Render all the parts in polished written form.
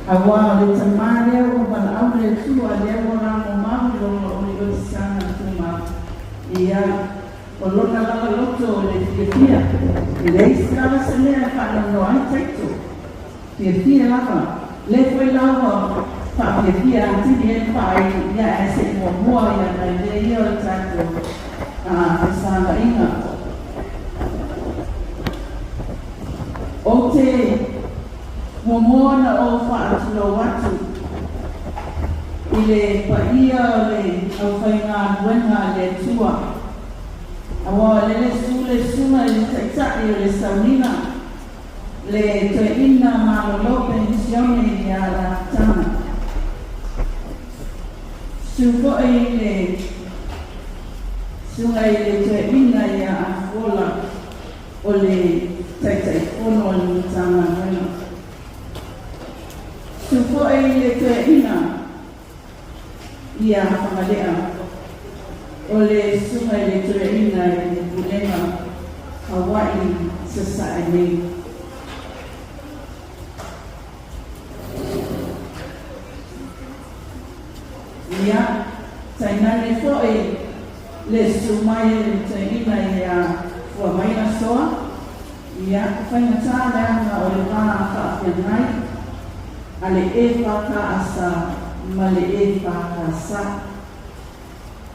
Auā o le Tamā lea ua valaau le Atua lea ua lagomau i lona olioli saga tumau, ia, o lona lava loto o le fiafia, e leai se lava se mea e faanoanoa ai Taito. Fiafia lava, lea foi la ua faafiafia atili ai le faaili, ia ae se i muamua ia nai mea ia o le tatou fesagaina. Ou te muamua ona ou faatulou atu i le paia o le aufaigaluega a le Atua, aua o lele su le susuga i le Taitai o le Sauniga, le Toeaina Malolo Penisione ia Latana. Susu foi i le Susuga i le Toeaina ia Afuola o le Taitaifono o le Matagaluega. Susu foi i le Toeaina ia Fagalea o le Susuga i le Toeaina i le Pulega Hawaii Sasae nei. Ia, tainane foi le susu mai e le toeaina ia Fuamaina Soa, ia, faigata leaga o le va faafeagai a le EFKS ma le EFKS.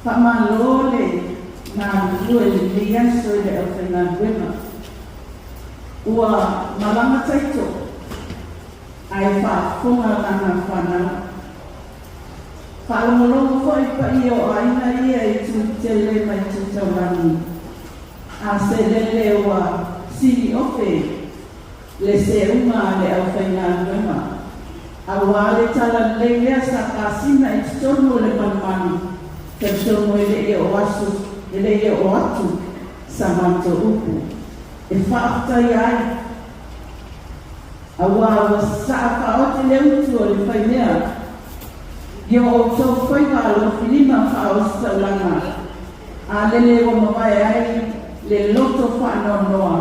Faamalo le galulue i lenei aso i le aufaigaluega. Ua malama taito ae faafofoga lana fanau. Faalogologo foi paia o aiga ia i tu tele ma i tu taulagi. A se lele ua sili ofe le seuga a le aufaigaluega, auā le tala lelei lea sa pasina i totonu o le malumalu, talitonu e le i oo asu, e le i oo atu sa matou upu e faafetaia ai. Auā ua sasaa faaoti le utu o le faimea i o outou faiva alofilima faaositaulaga, a lele ua mavae ai le loto faanoanoa,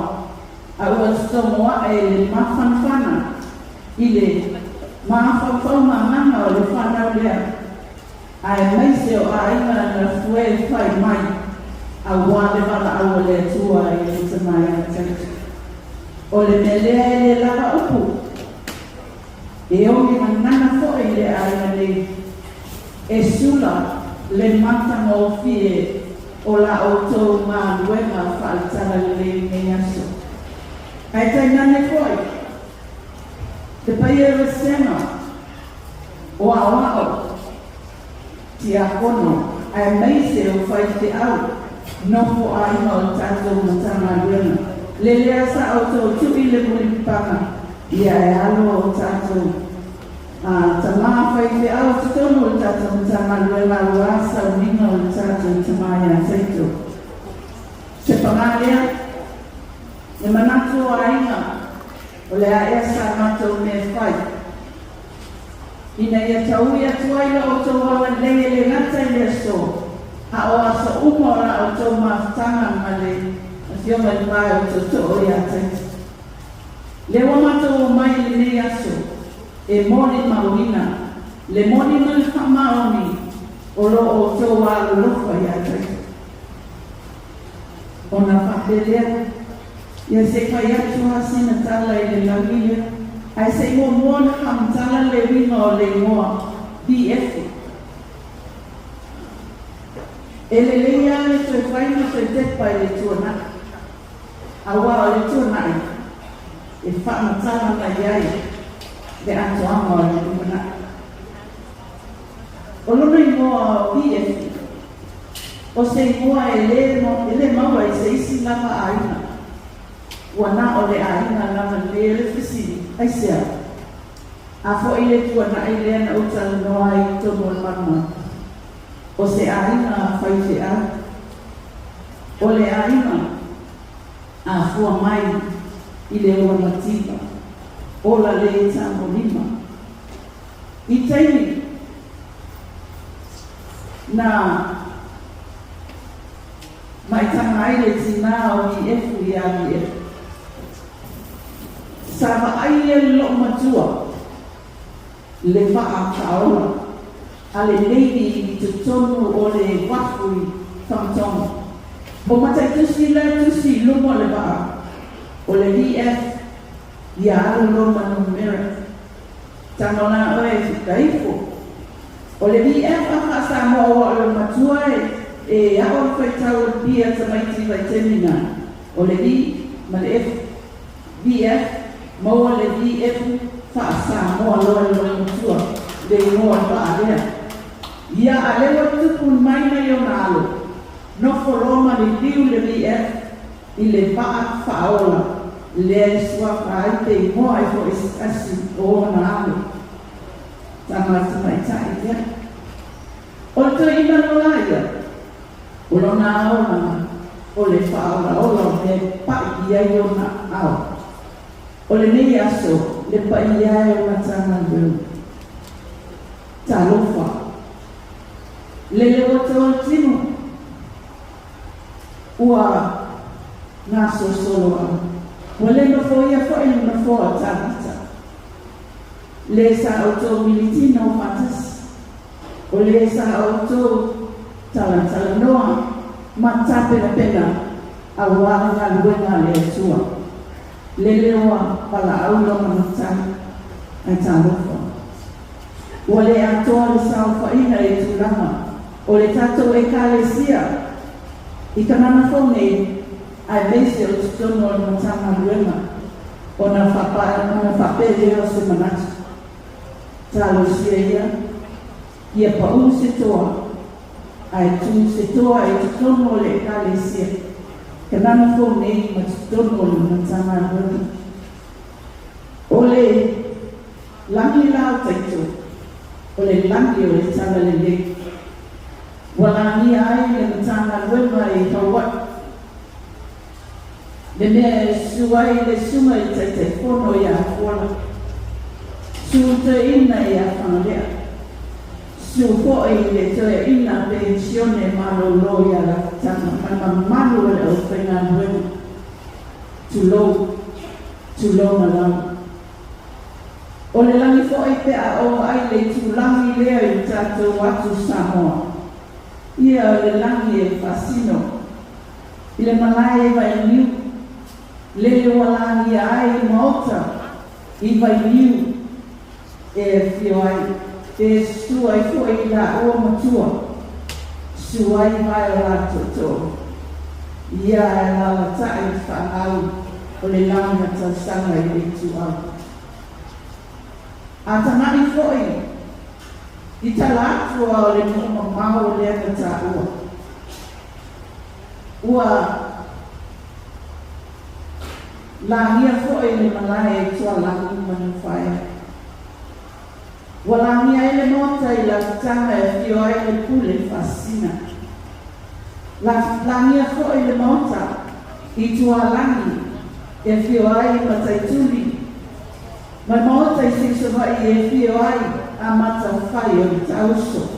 a ua totogo aʻe le mafanafana i le mafaufau mamaga o le fanau lea, aemaise o aiga na fue fai mai, auā le valaau a le Atua i le tama ia Taito. O le mea lea e le lava upu, e oge gagana foi le aiga nei, e sula le matagofie o la outou galuega faaletala lelei i lenei aso. Ae tainane foi le paia o le sema o aoao, tiakono, aemaise o faifeau nofo aiga o le tatou Matagaluega. Lelea sa outou tui le mulipapaga ia e alo o tatou A tama faifeau totonu o le tatou Matagaluega aua sauniga o le tatou tama ia Taito. Se paga lea, le manatu o aiga o le a ea sa matou mea e fai ina ia taui atu ai la outou agalelei e le gata i le aso, a o aso uma o la outou mafutaga ma le Afioga i le Pae o Tootoo ia Taito. Lea ua matou omai i lenei aso e molimauina le moni ma le faamaoni o lo outou alolofa ia Taito. Ona faapea lea, Ia se i fai atu lava sina tala i le lagi lea, ae se i muamua ona faamatala le uiga o le igoa PF. E lelei lava le toe fai ma toe tepa i le tuanai. Aua o le tuanai e faamatala mai ai le atoaga o le lumanai. O lona igoa o PF, o se igoa e lē e lē maua i se isi lava aiga. Ua na o le aiga lava lē le fesili, aisea? A foi le tuanai lea na ou talanoa ai i totonu o le malumalu, o se aiga faifeau. O le aiga afua mai i le ola mativa, ola lē tagolima. I taimi na maitaga ai le tinā o Iefu iā Iefu, sa vaai ia le loomatua. Le vaa faaola a le Navy i totonu o le uafu i Fagatogo. O mataitusi la e tusi i luma o le vaa, o le VF ia alu Roma numera. Tago la oe e fika ifo. O le VF a faa-Samoa aua o le matua e aʻo le faitau o le P a tamaiti i vaitaimi na, o le V ma le F. VF, maua le VF faa-Samoa loa e lou matua le igoa o le vaa lea. Ia a lea ua tupu mai nai ona alo, nofo loa ma liliu le VF i le vaa faaola lea e suafa ai te igoa ai foi se tasi o ona alo. Tama tamaitai lea. O le toeaina loa ia, o lona aoga o le faaolaola o mea e paʻi i ai ona ao. O lenei aso, le paia e o Matagaluega. Talofa! Lele ua to le tino, ua gasolosolo au. Ua le nofoia foi le nofoa o Tavita. Le sa outou militino faatasi, o le sa outou talatalanoa ma tapenapena aua le galuega a le Atua. Lele ua valaau lona matai, ae talofa. Ua le atoa le saofaiga i tulaga o le tatou Ekalesia i Kanana fou nei, aemaise o totonu o le Matagaluega ona ona faapea lea o se manatu. Talosia ia, ia paʻū se toa, ae tū se toa i totonu o le Ekalesia Kanana fou nei ma totonu o le Matagaluega. O le lagi la o Taito, o le lagi o le Talalelei. Ua lagia ai le Matagaluega i Hawaii, le mea e susu ai le susuga i le Taitaifono ia Afuola, susu toeaina ia Fagalea, susu foi le toeaina penisione malolo ia Lafitaga ma le mamalu o le aufaigaluega. Tulou, tulou malama. O le lagi foi pe a oo ai le itulagi lea i tatou atu Samoa. Ia o le lagi e faasino i le malae i Vainiu, lele ua lagia ai le maota i Vainiu e afio ai, pe susu ai foi i laua matua, susu ai vae o latou Ia e alalatai i fanau o le laga tausaga i le ituau. A tagai foi i tala atu a o le nuu mamao lea na taua, ua lagia foi le malae i Tualagi ma Nufaea. Ua lagia ai le maota i Lafitaga e afio ai le pule faasina. Lagia foi le maota i Tualagi e afio ai Mataituli ma le maota i Sisavaii e afio ai Amatafai o le Tauso.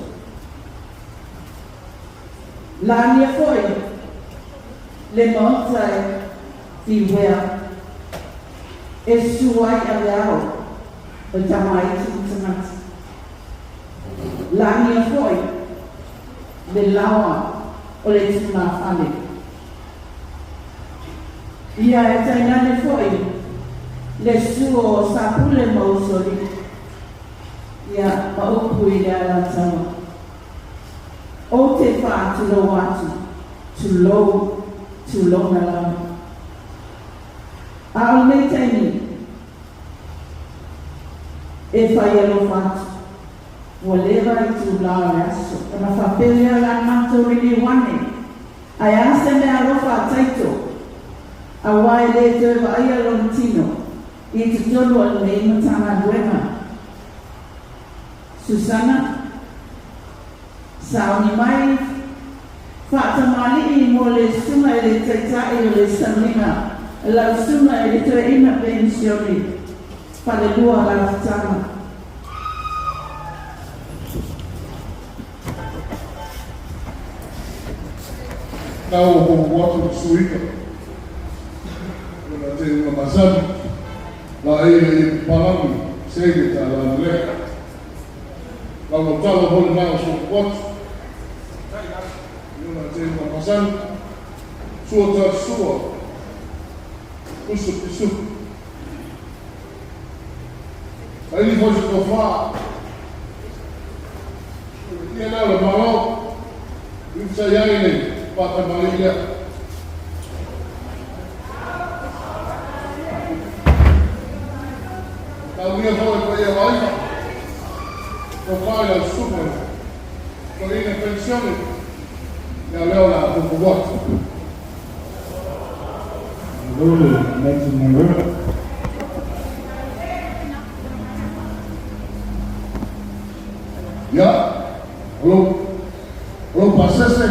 Lagia foi le maota i Uea e susu ai Aleao o le tamaiti ma tagata. Lagia foi le laoa o le tulafale. Ia e tainane foi le suo o Sapule ma Usoalii, ia ma upu i le Alataua. Ou te faatulou atu, tulou, tulona lava. A o lenei taimi, E fai alofa atu, ua leva itulā o le aso, ona faapea lea o le a matou liliu ane, ae a se mea alofa a Taito, aua e le toe vaaia lona tino i totonu o lenei Matagaluega. Susana, Sauni mai, Faatamalii mo le susuga i le Taitai o le Sauniga, lau susuga i le Toeaina Penisione, Falelua Lafitaga. Tau o hoʻoku atu le suiga o na teuga masani, la eia i e papalangi, sege ta la lea. Lau lautalo foi lena o so'u atu i ona teiga masani sua tasua usu pisuku. Saili foi se tofā o le tia lea o le Malo i usa i ai le fa'atamalii lea. Taulia foi paia o aiga, tofā i lau susuga i toeaina penisione, ia lea o le a fuafua atu. Malo le Maxi Monroe. Ia, o lou pasese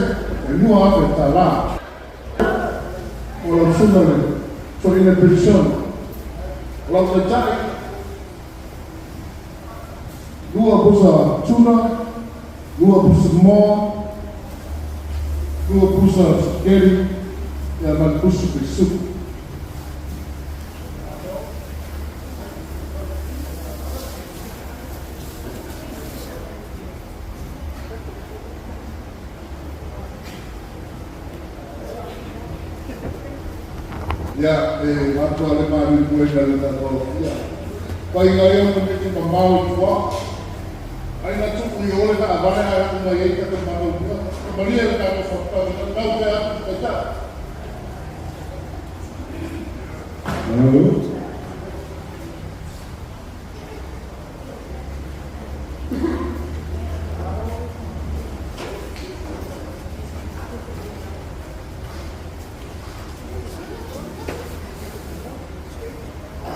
e $2,000. O lau susuga i le toeaina penisione. O lau taitai, lua pusa tuna, lua pusa moa, lua pusa spaghetti, ia ma le pusa pisuku. Ia, e atoa le maliupuega i le tatou alofia. Faiga ia o komiti mamao i tua. Ai na tupu i o le taavale ae oo mai ai tatou matou tagata. Malie le tatou faafetai tau pea atu taitai. Malo.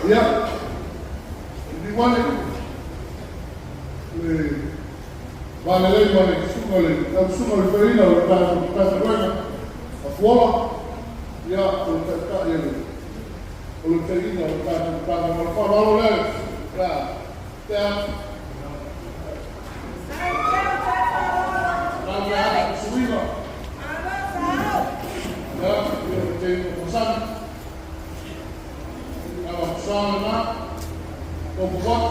Ia, liliuane le valelei ma le susuga le lau susuga le toeaina o le tatou Matagaluega a Fuola, ia, o le taitai o le o le toeaina o le tatou Matagaluega. O le faaaloalo lea, ia, tea atu. Tau pea atu suiga. Ia, ia, o le teina o masani. Ia, sa lena, tofu atu.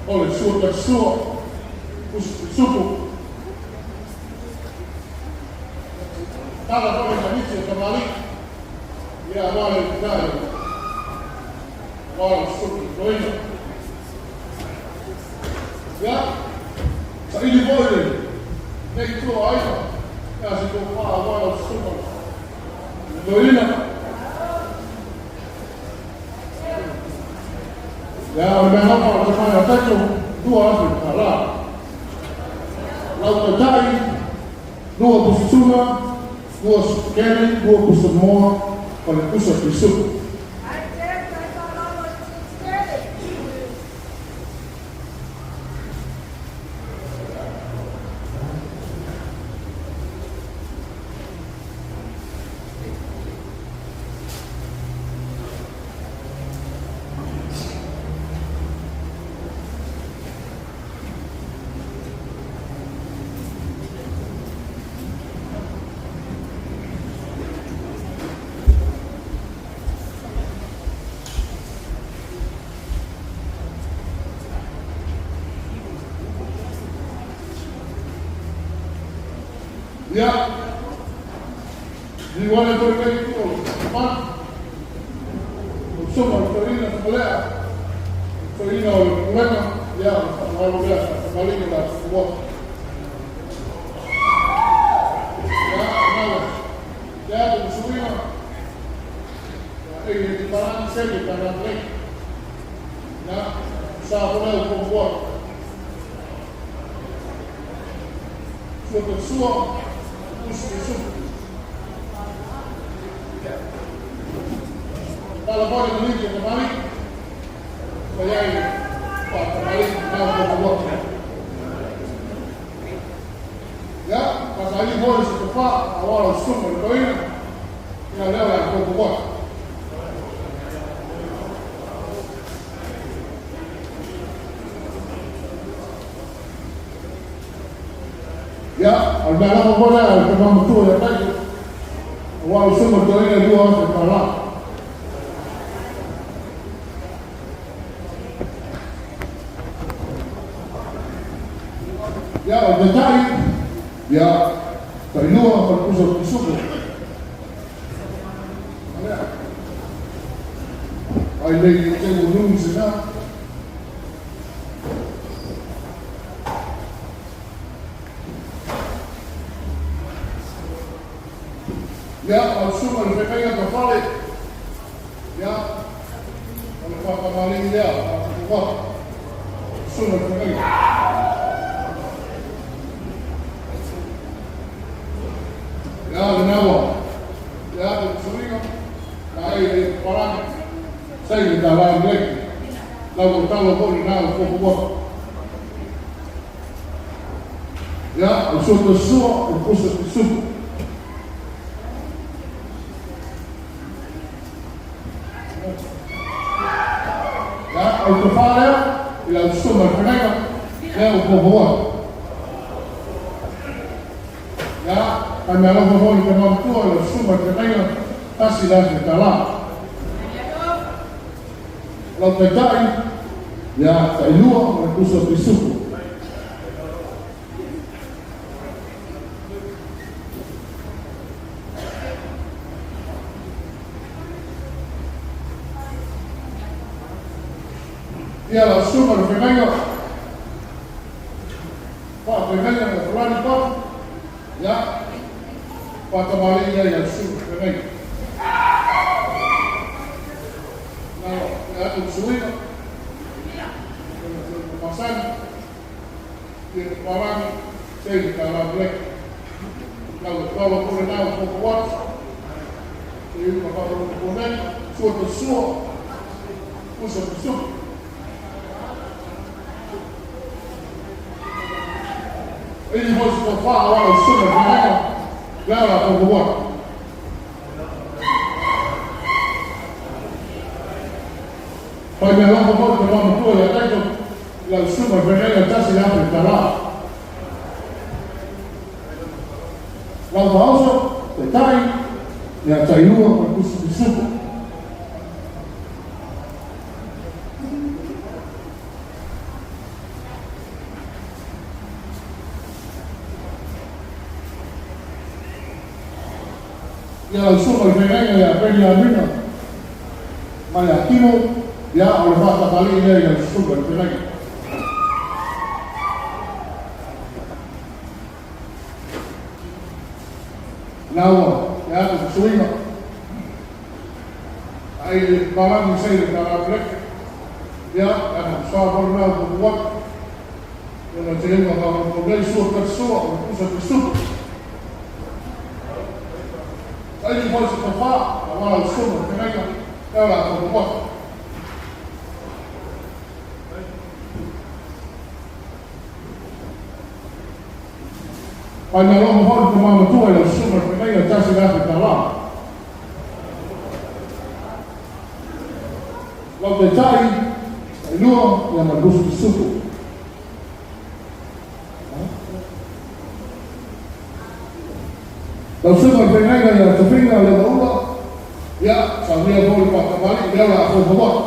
O le sua tasua, usu supu. Tala foi na nisi o kamali. Ia, wale tai. Wale supu toina. Ia, saili foi le nei tua aiga. Ia, se tō wha wale supu. Toina. Ia, o le mea lava o te mai a taito, $2,000. Lau taitai, lua pusa tuna, lua spaghetti, lua pusa moa, ma le pusa pisuku. Ia, liliuane foi lenei itu o le mana. O susuga o le toeaina Tamalea, toeaina o le pulega, ia, o le faaaloalo lea faatamaliga la tupu atu. Ia, nawa, te atu ma suiga, ia, ei, e te parani sele ta nā lei. Ia, sa fo leo fuafua atu. Sua ta sua, usu i supu. Tala foi le maligi o kamali, fai ai faatamali nao fuafua atu. Ia, fasaili foi se tofā, aua lau susuga i le toeaina, ia lea o le a fuafua atu. Ia, o le mea lava foi lea o le tama matua ia Taito, aua lau susuga i le toeaina $2,000. Ia, o le taitai, ia, tailua ma le pusa o le pisupo. Alea. Ai lei i te ua nunu se mea. Ia, o le susuga i le feagaiga tafale, ia, o le faatamalii lea, faatupu atu, susuga i le feagaiga. Ia, lena ua, ia, le suiga, na ai le palagi, sai le tala leki, lau o talo foi lena o fofo atu. Ia, o le sua sua, o le pusa pisupo. Ia, o le tofā lea, i lau susuga i le feagaiga, lea ua fofo atu. Ia, fai meaalofa foi i le tama matua i lau susuga i le feagaiga, $1,000. Lau taitai, ia, tailua ma le pusa pisupo. Ia lau susuga i le feagaiga, faafeagaiga ma Falani Papa, ia, faatamalii lea i lau susuga i le feagaiga. Na, ia atu le suiga, masani, ia le palagi, sei le tala leki. Lau le tala po le nau fofo atu, te iu ka whakaroko po nei, sua te sua, pusa te suku. Ili mo se tofā o ala susuga feagaiga, lea o le a fofo atu. Fai meaalofa foi le tama matua ia Taito i lau susuga feagaiga $1,000. Lau Vaoso, Taitai, ia Tailua ma le Pusi Pisupo. Ia lau susuga i le feagaiga ia Peniamina ma ia Timo, ia o le faatamalii lea i lau susuga i le feagaiga. Na ua te atu te suiga, ai le palagi sei le tala pleke, ia, ana sa foi na o ko watu. Ona te hunga ka ko nei sua ka sua o pusa te suku. Ai ni foi se tofā, a wala o suma, te mega, te ala ko ko watu. Pai mea loa foi le tama matua i lau susuga i le feagaiga $1,000. Lau taitai, tailua, ia ma le busu pisupo. Lau susuga i le feagaiga ia Tofiga Levaula, ia, saunia foi le faatamalii, lea o le a fofo atu.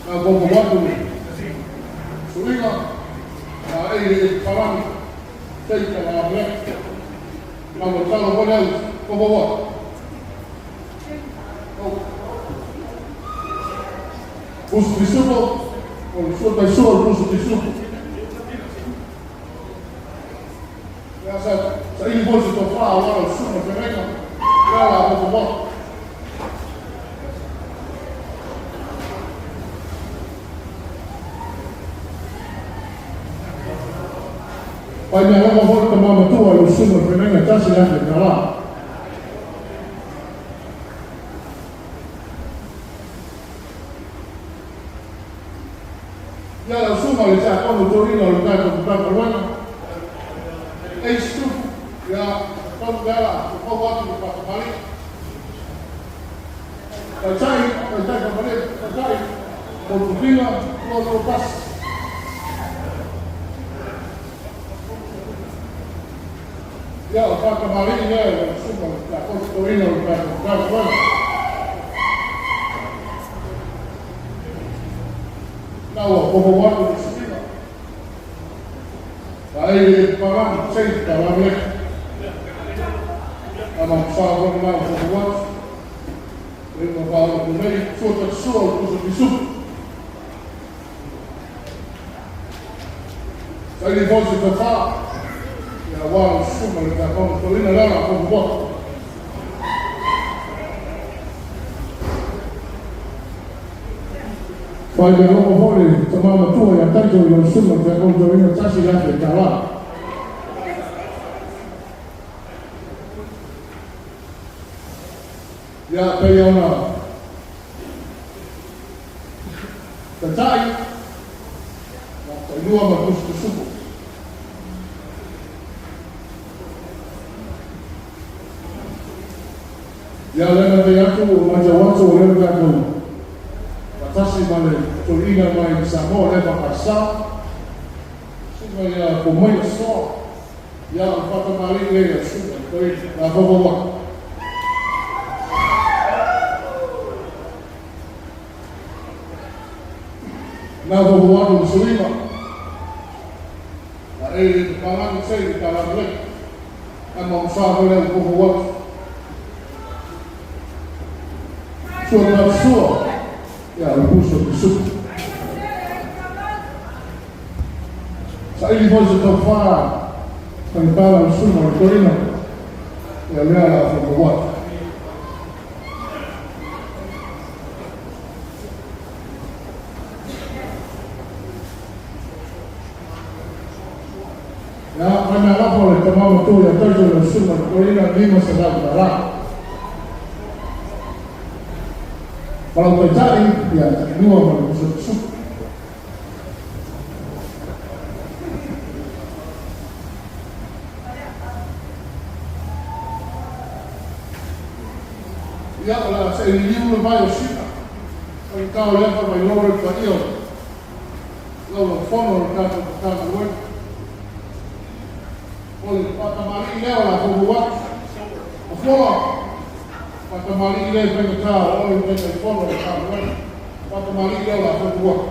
Na fofo atu le suiga, na ei le palagi, sei ka la leki. Na ua talo foi le au fofo atu. Pusu pisupo, o le sua taisua o le pusu pisupo. Ia sa saili foi se tofā o ala o susuga feagaiga, lea o le a fofo atu. Pai meaalofa foi le tama matua i lau susuga feagaiga $1,000. Ia lau susuga i le tiakono toeaina o le tatou Matagaluega, Ace Tupu, ia, tonu lea la, fofo atu le faatamalii. Taitai, taitai faamalie, taitai, Motupiga, 221. Ia, o faatamalii lea i lau susuga i le tiakono toeaina o le tatou Matagaluega. fofo atu le suiga. Ai le palagi sei ta la le. Ama sa o na fofo atu. E ma pa o nei sua ta sua o pusa pisu. Sai li voce ta fa. Ia wa o suma le ta kono tolina la la fofo atu. Whai mea loko foi le tama matua ia Taito i lau susuga i le feakoutauina $1,000. Ia pei ona tatai, ia tailua ma tusitusuku. Ia lea na fai atu, ua matau atu o lea ua tatou faatasi ma le toeaina mai Samoa lea faakasa. Susuga ia Pomaia Soa, ia o le faatamalii lea ia susuga i toeaina, la faufau atu. Na faufau atu le suiga, a e le papalagi sei le talamaleki, a maumsa foi lea ua faufau atu. Sua ta sua, ia o le puso te suku. Saili foi se taufa, faigata lau susuga o le toeaina, ia lea o le a faufau atu. Ia, mai mea lava o le tama matua ia Taito i lau susuga i le toeaina $500. Ma lau taitai, ia, tailua ma le pusupusuku. Ia, o le a se i liliu le vai o Sina, o le tao lea faamailoa le paia o Laulau-fono o le tatou Matagaluega. O le faatamalii lea o le a foufou atu. Afoa, faatamalii lea i faigata o oe le Taitaifono o le Matagaluega. Faatamalii lea o le a foufou atu.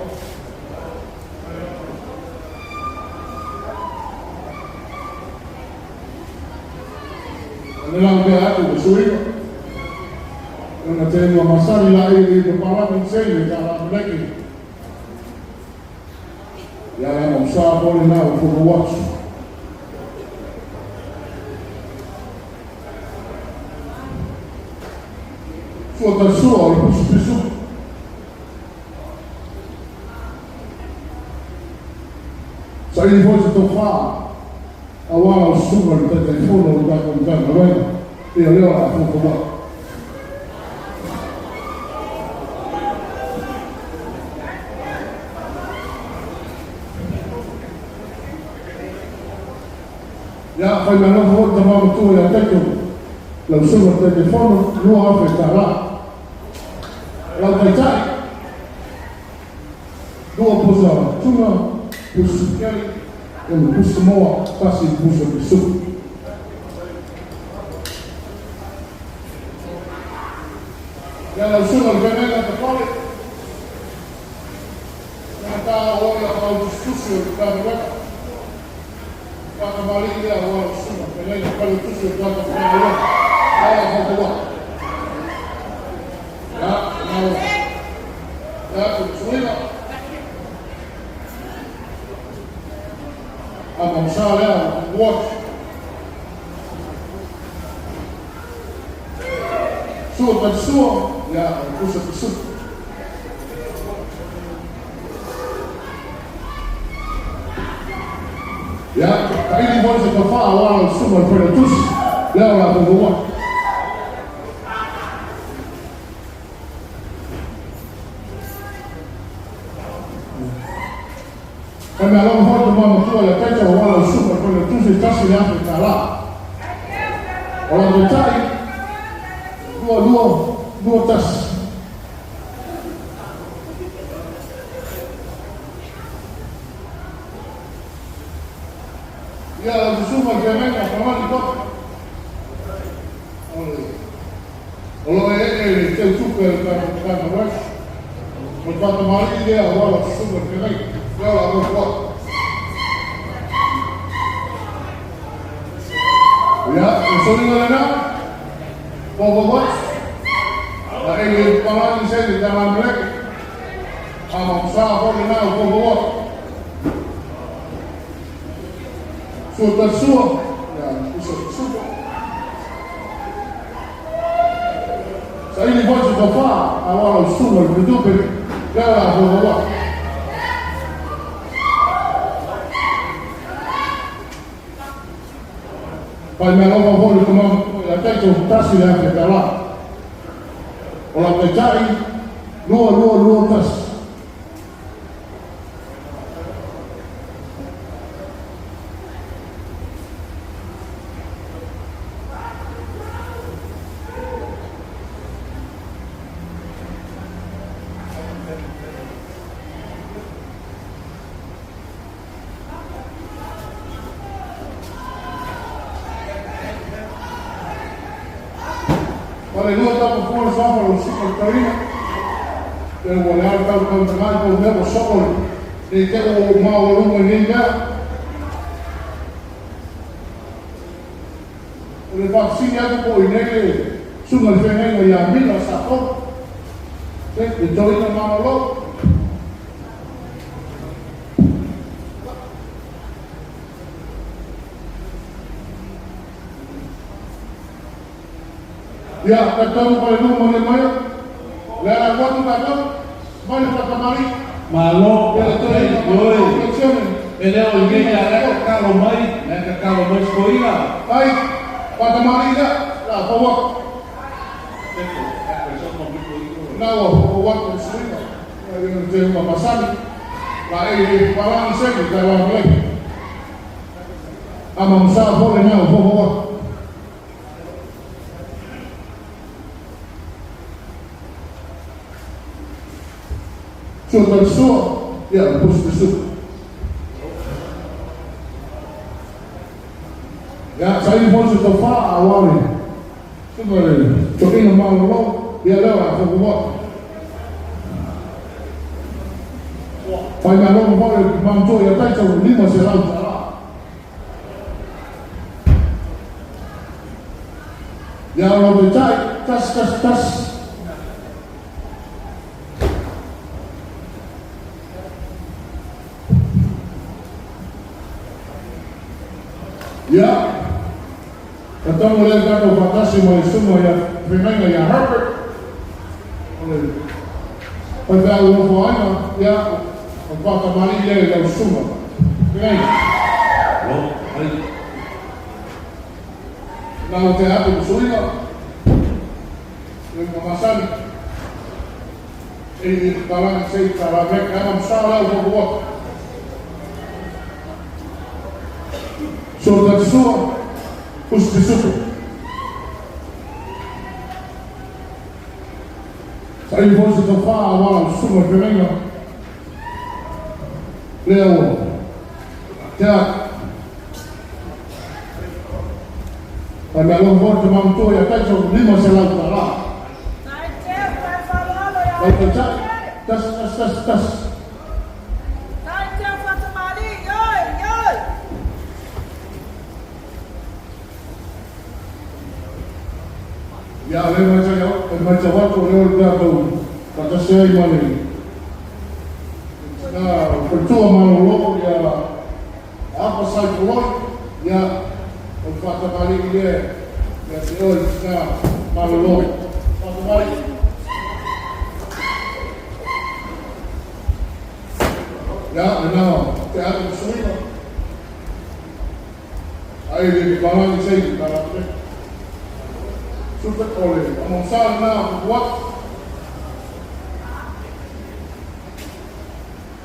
O le lau mea atu o suiga. Ona te ua masani la i i papalagi sei le ta la meleki. Ia la mau sa po le na o fono atu. Sua ta sua o le pusu pisu. Saili foi se tofa aua lau susuga i le Taitaifono o le tatou Matagaluega, ia lea o le a foufou atu. Ia, faimea alofa foi le tama matua ia Taito, lau susuga i le Taitaifono, $2,000. Lau Taitai, lua pusa tuna, pusa sukeli, o le pusa moa, tasi pusa pisuku. Ia lau susuga i le feagaiga tapale, na ta o ia faaautusutusi o le Matagaluega. Faatamalii lea aua lau susuga i le feagaiga faletusi o le tatou Matagaluega. Ia faufau atu. Ia, malo. Ia, suiga. A mausa lea o atu. Sua ta sua, ia, o pusa pisuku. Ia, taili foi se tofa aua lau susuga i le failautusi, lea o le a faufau atu. Fai mea lava foi tama matua ia Taito aua lau susuga i le failautusi e $1,000. O lau taitai, lua lua, lua tasi. Ia lau susuga i le feagaiga Palani Tope. O lo o ee le teutupe o le tatou Matagaluega. fa'atamalii lea auā lau susuga i le feagaiga lea o le a nofo atu. Ia, o le soliga lenā, foufou atu, laei le palagi se le talameleke, a mamasā foi lenā o foufou atu. Sua talisua, ia, usa supa. Saili foi se tofa, auā lau susuga i le faletupe, lea o le a foufou atu. Faaimealofa foi le tama matua ia Taito, $1,000. O lau taitai, 2221. Falelua tapa fua le suafa o lau susuga i le toeaina. Pe ua le ao tau tau tagai pau mea ua soo le nei te ua ou maualuga i nei mea. O le faafesili atu po o i nei le susuga i le feagaiga ia Mila Satou, le toeaina malolo. Ia, talitonu falelua ma le maia, o le ala alu atu tatou, mai le faatamalii. Malo, Ia le toeaina malolo oi. penisione. E le o i nei a lea tatalo mai, lea tatalo mai si toeaina. Ai, faatamalii lea, o le a fau atu. Lena ua fau atu le suiga, ia le teuga masani, laei le papalagi seke tai lamaleki. A mamasā foi lena ua foufou atu. Sua talisua, ia le pusi le suka. Ia, saili foi se tofa auā le suka le toeaina malolo, ia lea o le a foufou atu. Faimaloga foi le matua ia Taito, $500. Ia o lau taitai, 111. Ia, talitonu lea tatou faatasi ma le susuga ia feagaiga ia Herbert, o le faifeau nofoaina, ia, o le faatamalii lea i lau susuga feagaiga. Lo, ai. Na o te atu le suiga, le uga masani, e i palagi se i talaveke, ama msa lau fofu atu. Sua talisua, usi te suku. Saili foi se tofa auā lau susuga i le feagaiga. Lea ua tea atu. Faimaloga foi le tama matua ia Taito, $500. Lau taitai, 111. Ia, o lea e matau atu o lea o le tatou faatasi ai ma le tina faletua malolo ia Apa Saifoloi, ia, o le faatamalii lea ia te oe le tina malolo. Faatamalii. Ia, lena te atu le suiga. Ai le papalagi se i talapele. Supe o le amamasa lena o atu.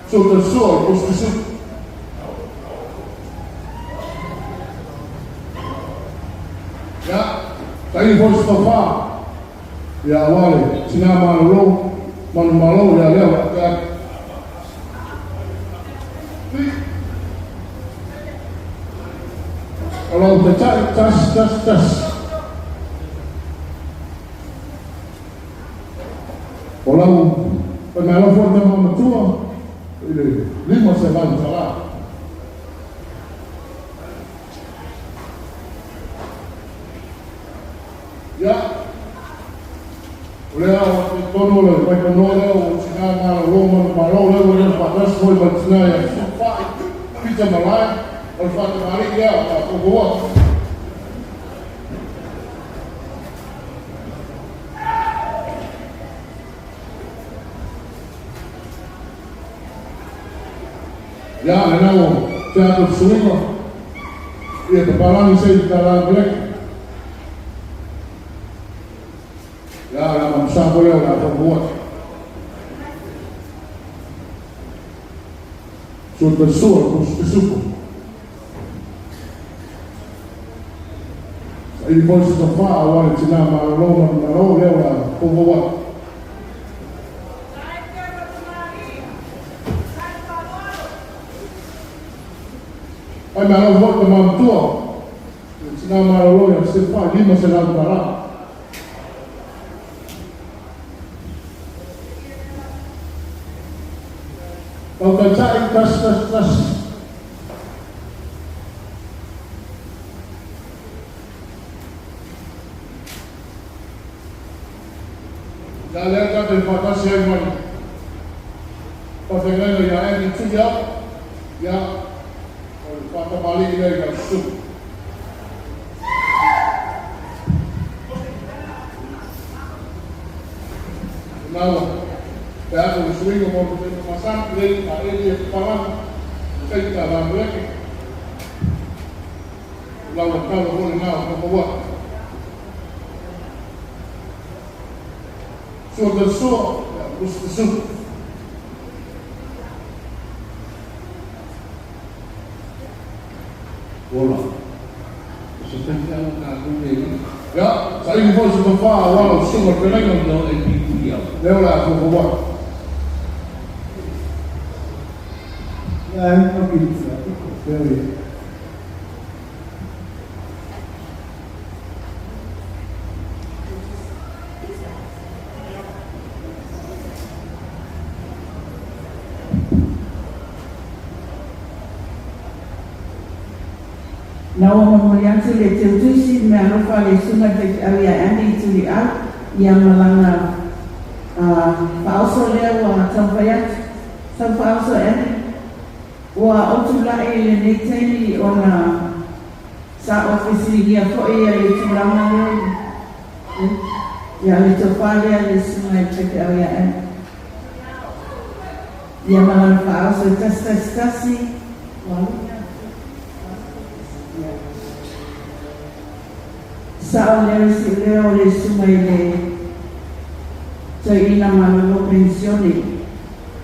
Sua talisua o le pusi te suku. Ia, saili foi se tofa. Ia, auā le tina malolo, manumalo ia lea o le a tea atu. O lau taitai, 111. O lau Faimalo foi tama matua i le $500. Ia, o lea ua talitonu le vaipanoa lea ua tinā malolo manumalo lea ua lea faatasi foi ma le tinā ia Fesoofai Pita Malae o le faatamalii lea o le a foufou atu. Ia, lena ua tea atu le suiga ia papalagi se i tala meleki. Ia, le amamusa foi lea o le a foufou atu. Sua tasua le pusu. Saili foi se tofā aua le tinā malolo manumalo lea o le a foufou atu. Ai malo foi tama matua le tinā malolo ia Sefa $500. Tau taitai 1 1 1. Ia lea tatou faatasi ai ma le faafeagaiga ia Andy Tuiau. Ia, o le faatamalii lea i lau susuga. Na ua pe atu le suiga mo le taimi masani lei a Eli e papalagi seita la meleki. Lau talo foi lena o foufou atu. Sua tasua, ia pusu tasu. Ola. O se faifeau a tatou le Ia, saili foi se tofā aua lau susuga le feagaiga. No e pipui au. Lea o le a foufou atu. Ia, e pili. Very. Na ua momoli atu le teutusi le meaalofa a le susuga i le faifeau ia Andy Tuliau ia ma lana faaoso lea ua taumafai atu. Sau faaoso Andy. Ua ou tulai i lenei taimi ona sa ou fesiligia foi ia le tulaga lea ia le tofā lea le susuga i le faifeau ia Andy. Ia ma lana faaoso e 1 1 1 8. Sa o lea si lea o le susuga i le toeaina malolo penisione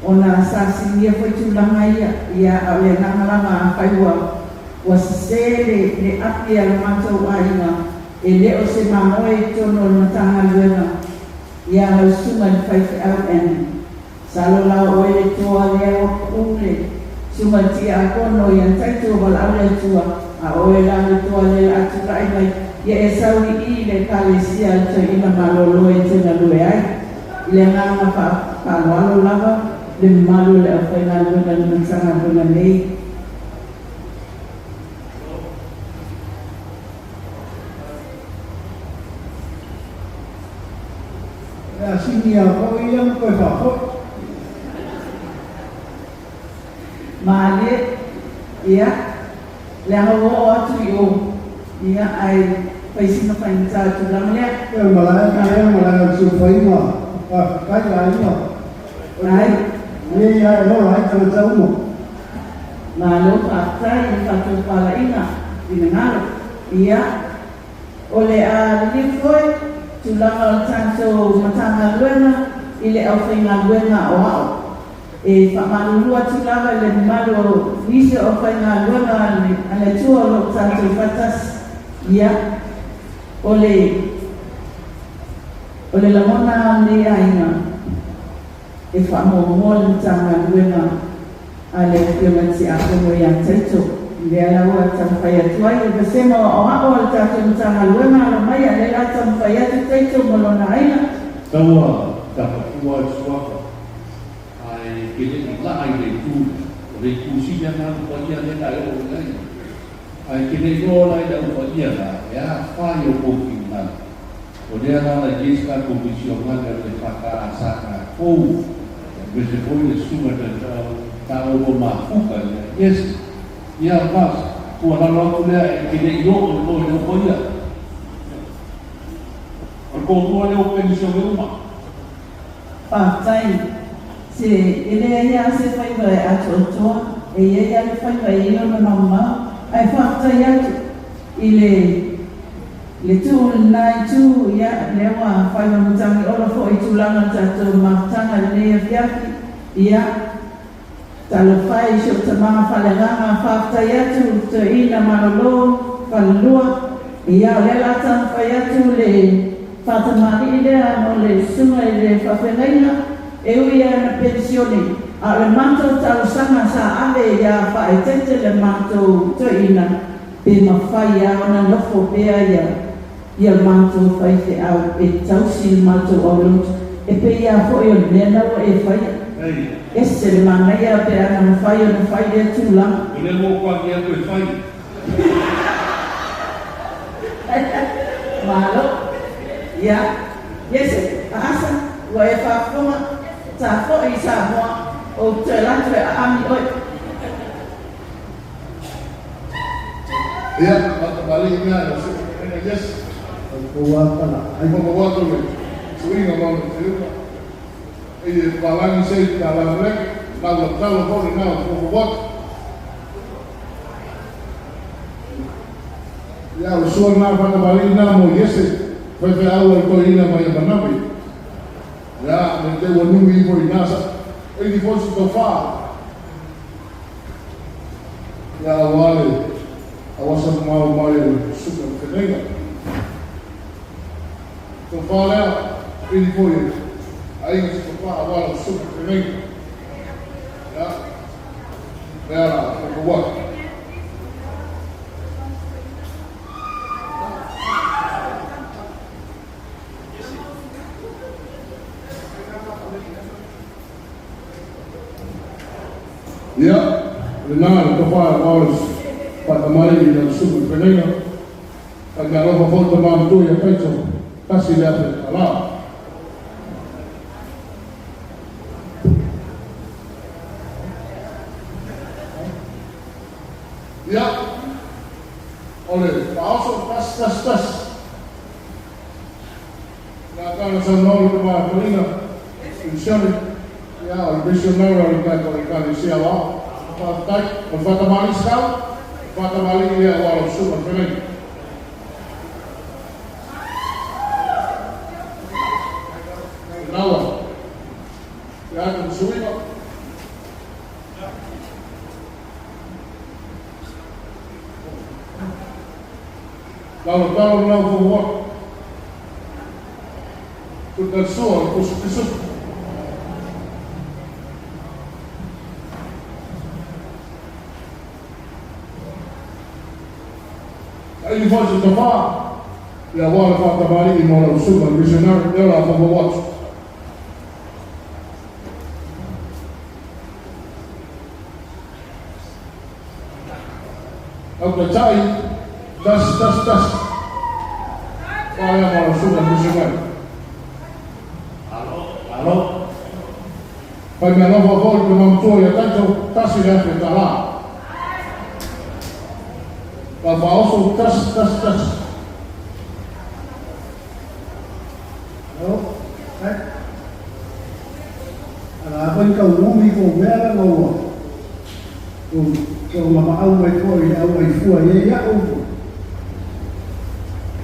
ona sa silia foi tulaga ia ia a o le agaga lava afai ua sesē le api a le matou aiga e lē o se mamoe i totonu o le Matagaluega ia lau susuga i le faifeau Andy. Sa lo la oe le toa lea ua paʻū le susuga i le tiakono ia Taito valaau le Atua a oe la le toa lea le a tula'i mai ia e sau iī le ekalesia a le toeaina malōlō e te galue ai i le agaga faaaloalo lava le mamalu o le aufaigaluega i le Matagaluega nei. E a sini a foi ia ma koe faafoi. Malie ia leaga ua oo atu i o ia ae faisina faigata tulaga lea. E malae ka lea malae o siufaima. Faafetai aiga. Ai. Le ia e lola ai tagata uma. Malo faafetai i le faatofalaiga finagalo. Ia o le a liliu foi tulaga o le tatou Matagaluega i le aufaigaluega aoao. E faamalulu atu lava i le mamalu o nisi o aufaigaluega a le Atua o loo tatou faatasi. Ia o le lagona a lenei aiga e faamuamua le Matagaluega a le Afioga Tiakono ia Taito. Lea la ua taumafai atu ai le vasega o aoao a le tatou Matagaluega alo mai a lea la taumafai atu Taito ma lona aiga. Taua tapapua i suafa. te le'i la'a i le itu lea, o le itu sili ana alu paia lea na e oo i ai. Ae e te le iloa la i le au paia la, e afa i o kou finagalo. O lea la na i ai se tatou misionale a le EFKS sa tatou, aemaise foi le susuga i le taoua mafuta ia Iesi. Ia, ma se tuualalo atu lea e te le i oo i o i le au paia. O le toalua lea ua penisione uma. Faafetai. Se e leai lava se faiva e atoatoa, e i ai lava le faiva e i ai lona maumau, ae faafetai atu i le le tuu i lena itu, ia, lea ua fai ma matagi olo foi i tulaga o le tatou mafutaga i lenei afiafi, ia, talofa e i si ou tama faaleagaga, faafetai atu Toeaina Malolo Falelua, ia, o lea o le a taumafai atu le faatamalii lea mo le susuga i le faafeagaiga, e ui lava ina penisione, a o le matou talosaga sa ave ia faaeteete le matou toeaina, pe mafai lava ona nofo pea ia ia matou faifeau e tausi le matou aulotu, e pei lava foi o le mea lena ua e faia. Ese le manaia pe ana mafai ona fai lea tulaga. O lea ua ou agi atu e fai. Malo. Ia, Iese, Aasa, ua e faafofoga, ta foi i Samoa, ou te toe alu atu e aami oe. Ia, matamali'i mea e o suʻu Iese. Kou a pala ai. Mo le suiga ma ona teuga. E i e palagi se i ka la leke, lau la talo fo le nao fo fo watu. Ia, o sua nā whakamali'i nā mo Iese, whaiwhai au al toi ina mai a manapi. Ia, me te ua numi ifo i nasa. E di fosi to wha. Ia, wale, awasa mau mai o suka o whenenga. To wha lea, e di foi, ainga se to wha awala o suka o whenenga. Ia, mea la, o waka. Ia, lena le tofa e Wallace Fatamai i lau susu i Fenega. Kai mea alofa foi tama matua ia Taito, 1000 tala. Ia, o le faaoso 111. Na tala saunoa le tama Kalina, Penisione, ia, o le missionary o le tatou Ekalesia o Ao. Faafetai, o le faatamalii Scout, faatamalii lea aua lau susuga i le Feagaiga. Naua, ia atu le suiga. Lau talo lau fofo Tuta sua o pusu pisupu. Ai ni fosi tofa, ia wala whakamari i mo lau suga missionary, ia la fofo watu. Au ka tai, 1 1 1. Whaia mo lau suga missionary. Alo, alo. Pai mea alofa foi te mamatua ia taito, 1000 tala. Ka whaoso, 1 1 1. No, ai. Ala apa ni kau umi ko mea la ngau. O ko ma ma au mai ko i au ai fua ia ia au.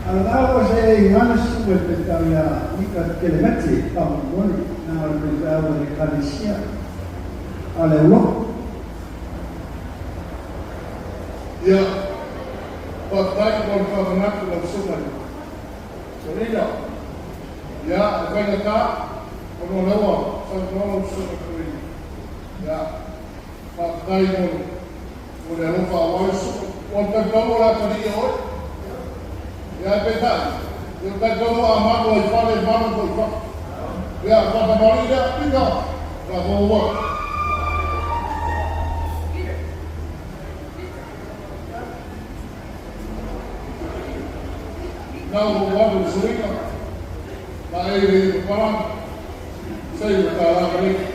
Ala la o se ngana su e pe tau ia ika kelemete pa mo ni na o pe tau le kalisia. Ale ulo. Ia, whatai ko le whakanatu lau suga. Sorina, ia, e whainga tā, o no lewa, sa no lau suga kuri. Ia, whatai mo mo le alofa a wai suga. O le tau la tari ia oi. Ia, e pe tai. Ia tai tau a manu ai whale, manu ko i whaka. Ia, whakamari lea, pika, ka fo waka. Na ua ou atu i le suiga, laei le iva papalangi, sei ua tālā Amerika.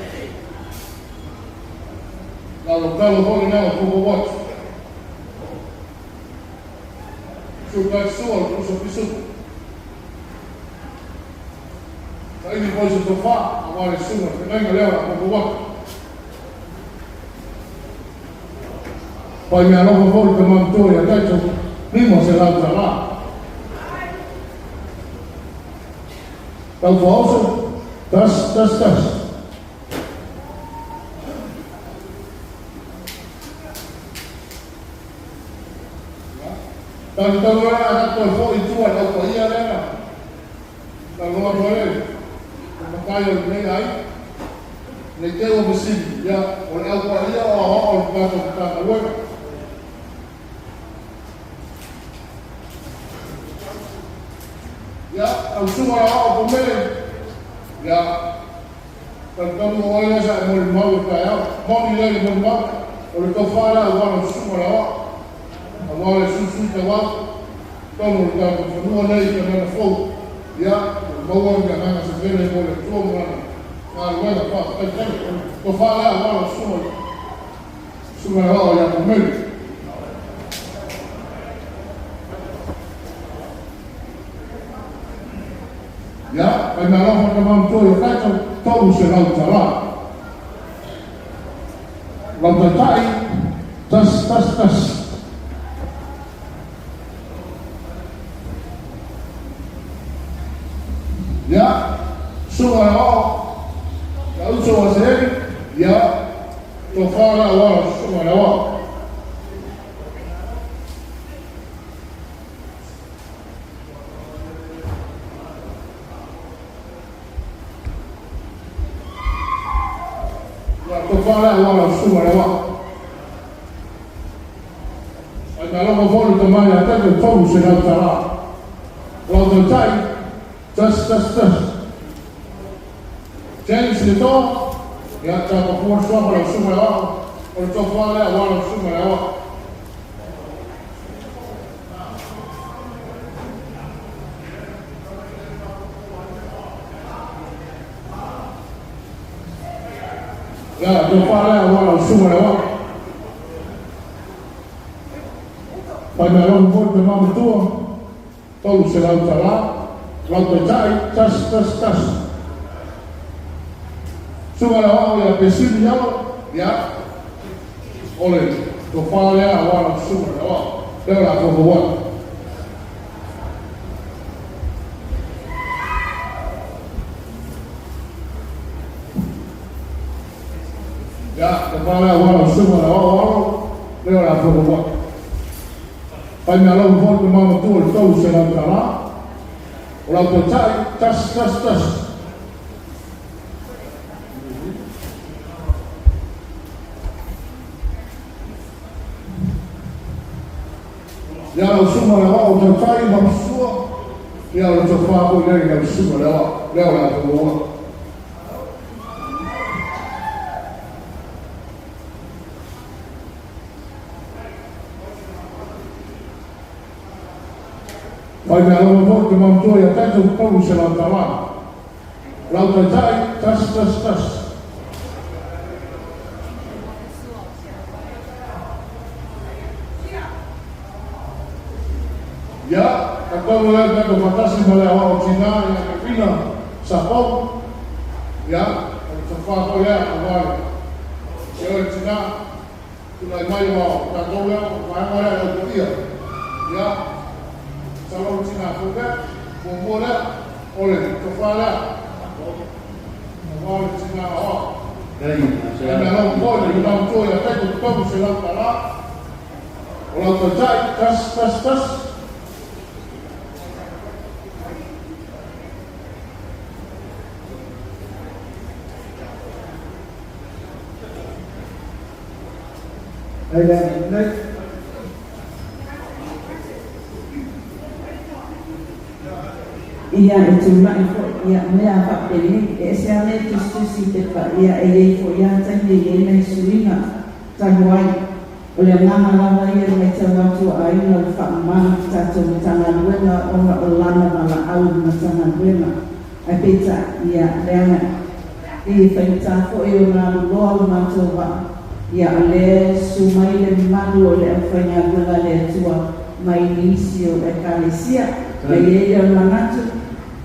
Na o lau talo foi lena ua foufou atu. Suka atu sua o le pusa pisuku. Saili foi se tofa, aua le susuga i le feagaiga lea o le a foufou atu. Pai meaalofa foi le tama matua ia Taito, $500. Tau faaoso, 1 1 1. Talutalu ai a tatou toe foi i tua i le au paia lea na talanoa atu ai le matai o lenei aiga. Ne i te i ua fesili, ia, o le au paia o aoao o le tatou Matagaluega. Ia, lau susuga i le aoao o Pomele, ia, talitalu o oe lea sa e molimau i le taeao. Moni lea i le molimau, o le tofa lea aua lau susuga i le aoao, aua le suisui tauau, totonu o le tatou fanua nei i Kanana Fou, ia, ua maua ni agaga sevele mo le Atua ma lana galuega. Faafetai tele. O le tofa lea aua lau susuga, susuga i le aoao ia Pomele. Ia, fai meaalofa tama matua ia tatou, $300. Lau taitai, 1 1 1. Ia, susuga i le aoao, ia uso a Seeli, ia, tofa lea aua lau susuga i le aoao. Ia, tofa lea aua lau susuga i le aoao. Fai meaalofa foi le tama ia tatou, $300. Lau taitai, 1 1 1. James le Toa, ia, tapafua le suafa lau susuga i le aoao, o le tofa lea aua lau susuga i le aoao. Ia, tofa lea aua lau susuga i le aoao. Fai meaalofa foi le tama matua, $300. Lau taitai, 1 1 1. Susuga i le aoao ia Pesili Alo, ia, o le tofa lea aua lau susuga i le aoao, lea o le a foufou atu. Ia, tofa lea aua lau susuga i le aoao Alo, lea o le a foufou atu. Fai meaalofa foi le tama matua i le $300. O lau taitai, 1 1 1. Ia lau susuga i le aoao taitai ma Masua, ia o le tofa foi lea i lau susuga i le aoao, lea o le a foufou atu. Fai meaalofa foi le tama matua ia tatou, $300. Lau taitai, 1 1 1. Ia, tatau lea tatou faatasi ma le aoao tinā ia Kevina Sapau. Ia, o le tofa foi lea aua le ia oe le tinā, tulai mai aua o tatou lea, o vaega lea e laupaia. Ia, masalo o le tinā fou lea, muamua lea, o le tofa lea aua le tinā aoao. Fai meaalofa foi le tama matua ia tatou, $300. O lau taitai, 1 1 1. Đây là đây. Ia, e tulai foi ia mea faapenei, e ese lava mea e tusitusi i pepa, ia e i ai foi lava taimi e i ai nai suiga talu ai. O le agaga lava ia i le matau atu o aiga o le faamama i le tatou Matagaluega ona o lana valaau i le Matagaluega. Ae peitai, ia, leaga e faigata foi ona alu loa le matou vaa, ia o lea e susu mai le mamalu o le aufaigaluega a le Atua mai nisi o Ekalesia. Ona i ai lea o le manatu,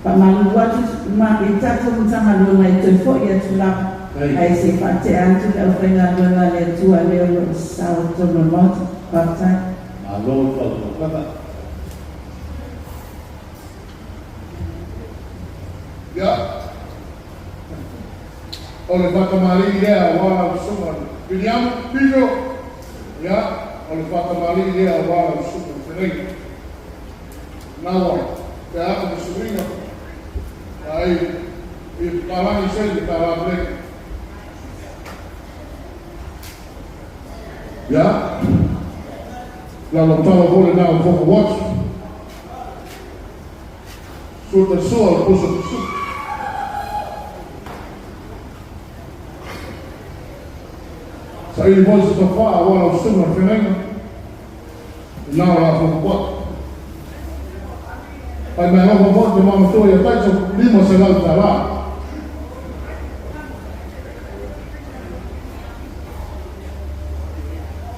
faamalulu atu i le tatou Matagaluega e toe foi atu lava, ae se i faatea atu le aufaigaluega a le Atua lea o lo o sasao i totonu o le Maota. Faafetai. Malo le fautuaga. Ia, o le faatamalii lea aua lau susuga i le Viliamu Pito. Ia, o le faatamalii lea aua lau susuga i le Fetalaiga. Na ua tea atu le suiga, ai i papalagi se i tala bleki. Ia, lau tala foi lena o Fofa Watch. Suta sua o pusa pusu. Saili foi se tofā aua lau susuga i le feagaiga. I na o la Fofa Watch. Pai mai alofa foi te mamatua ia taito $500.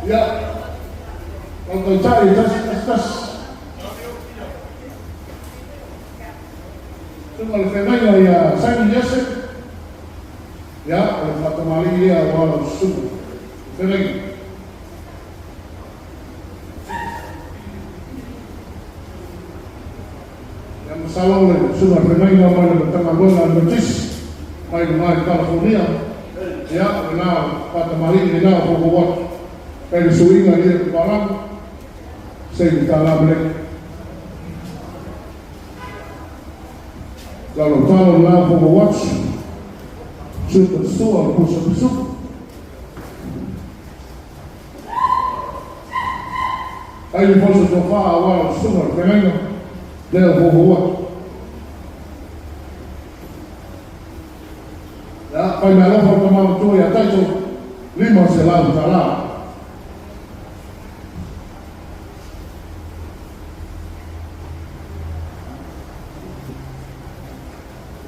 Ia, lau taitai tasi tasi tasi. Susuga le feagaiga ia Saini Iese. Ia, o le faatamalii lea aua lau susuga le feagaiga. Ia, masalo le susuga le feagaiga mai le Matagaluega a le Metotisi mai luga i Kalafonia. Ia, o lena faatamalii lena o fofo atu. Kai le suiga ia i papalagi, se i tala meleki. Lau tala lena o fofo atu. Suta sua o pusa pusuku. Ai le fosa tofa aua lau susuga le feagaiga, lea o fofo atu. Ia, fai mai alofa le tama matua ia Taito, $500.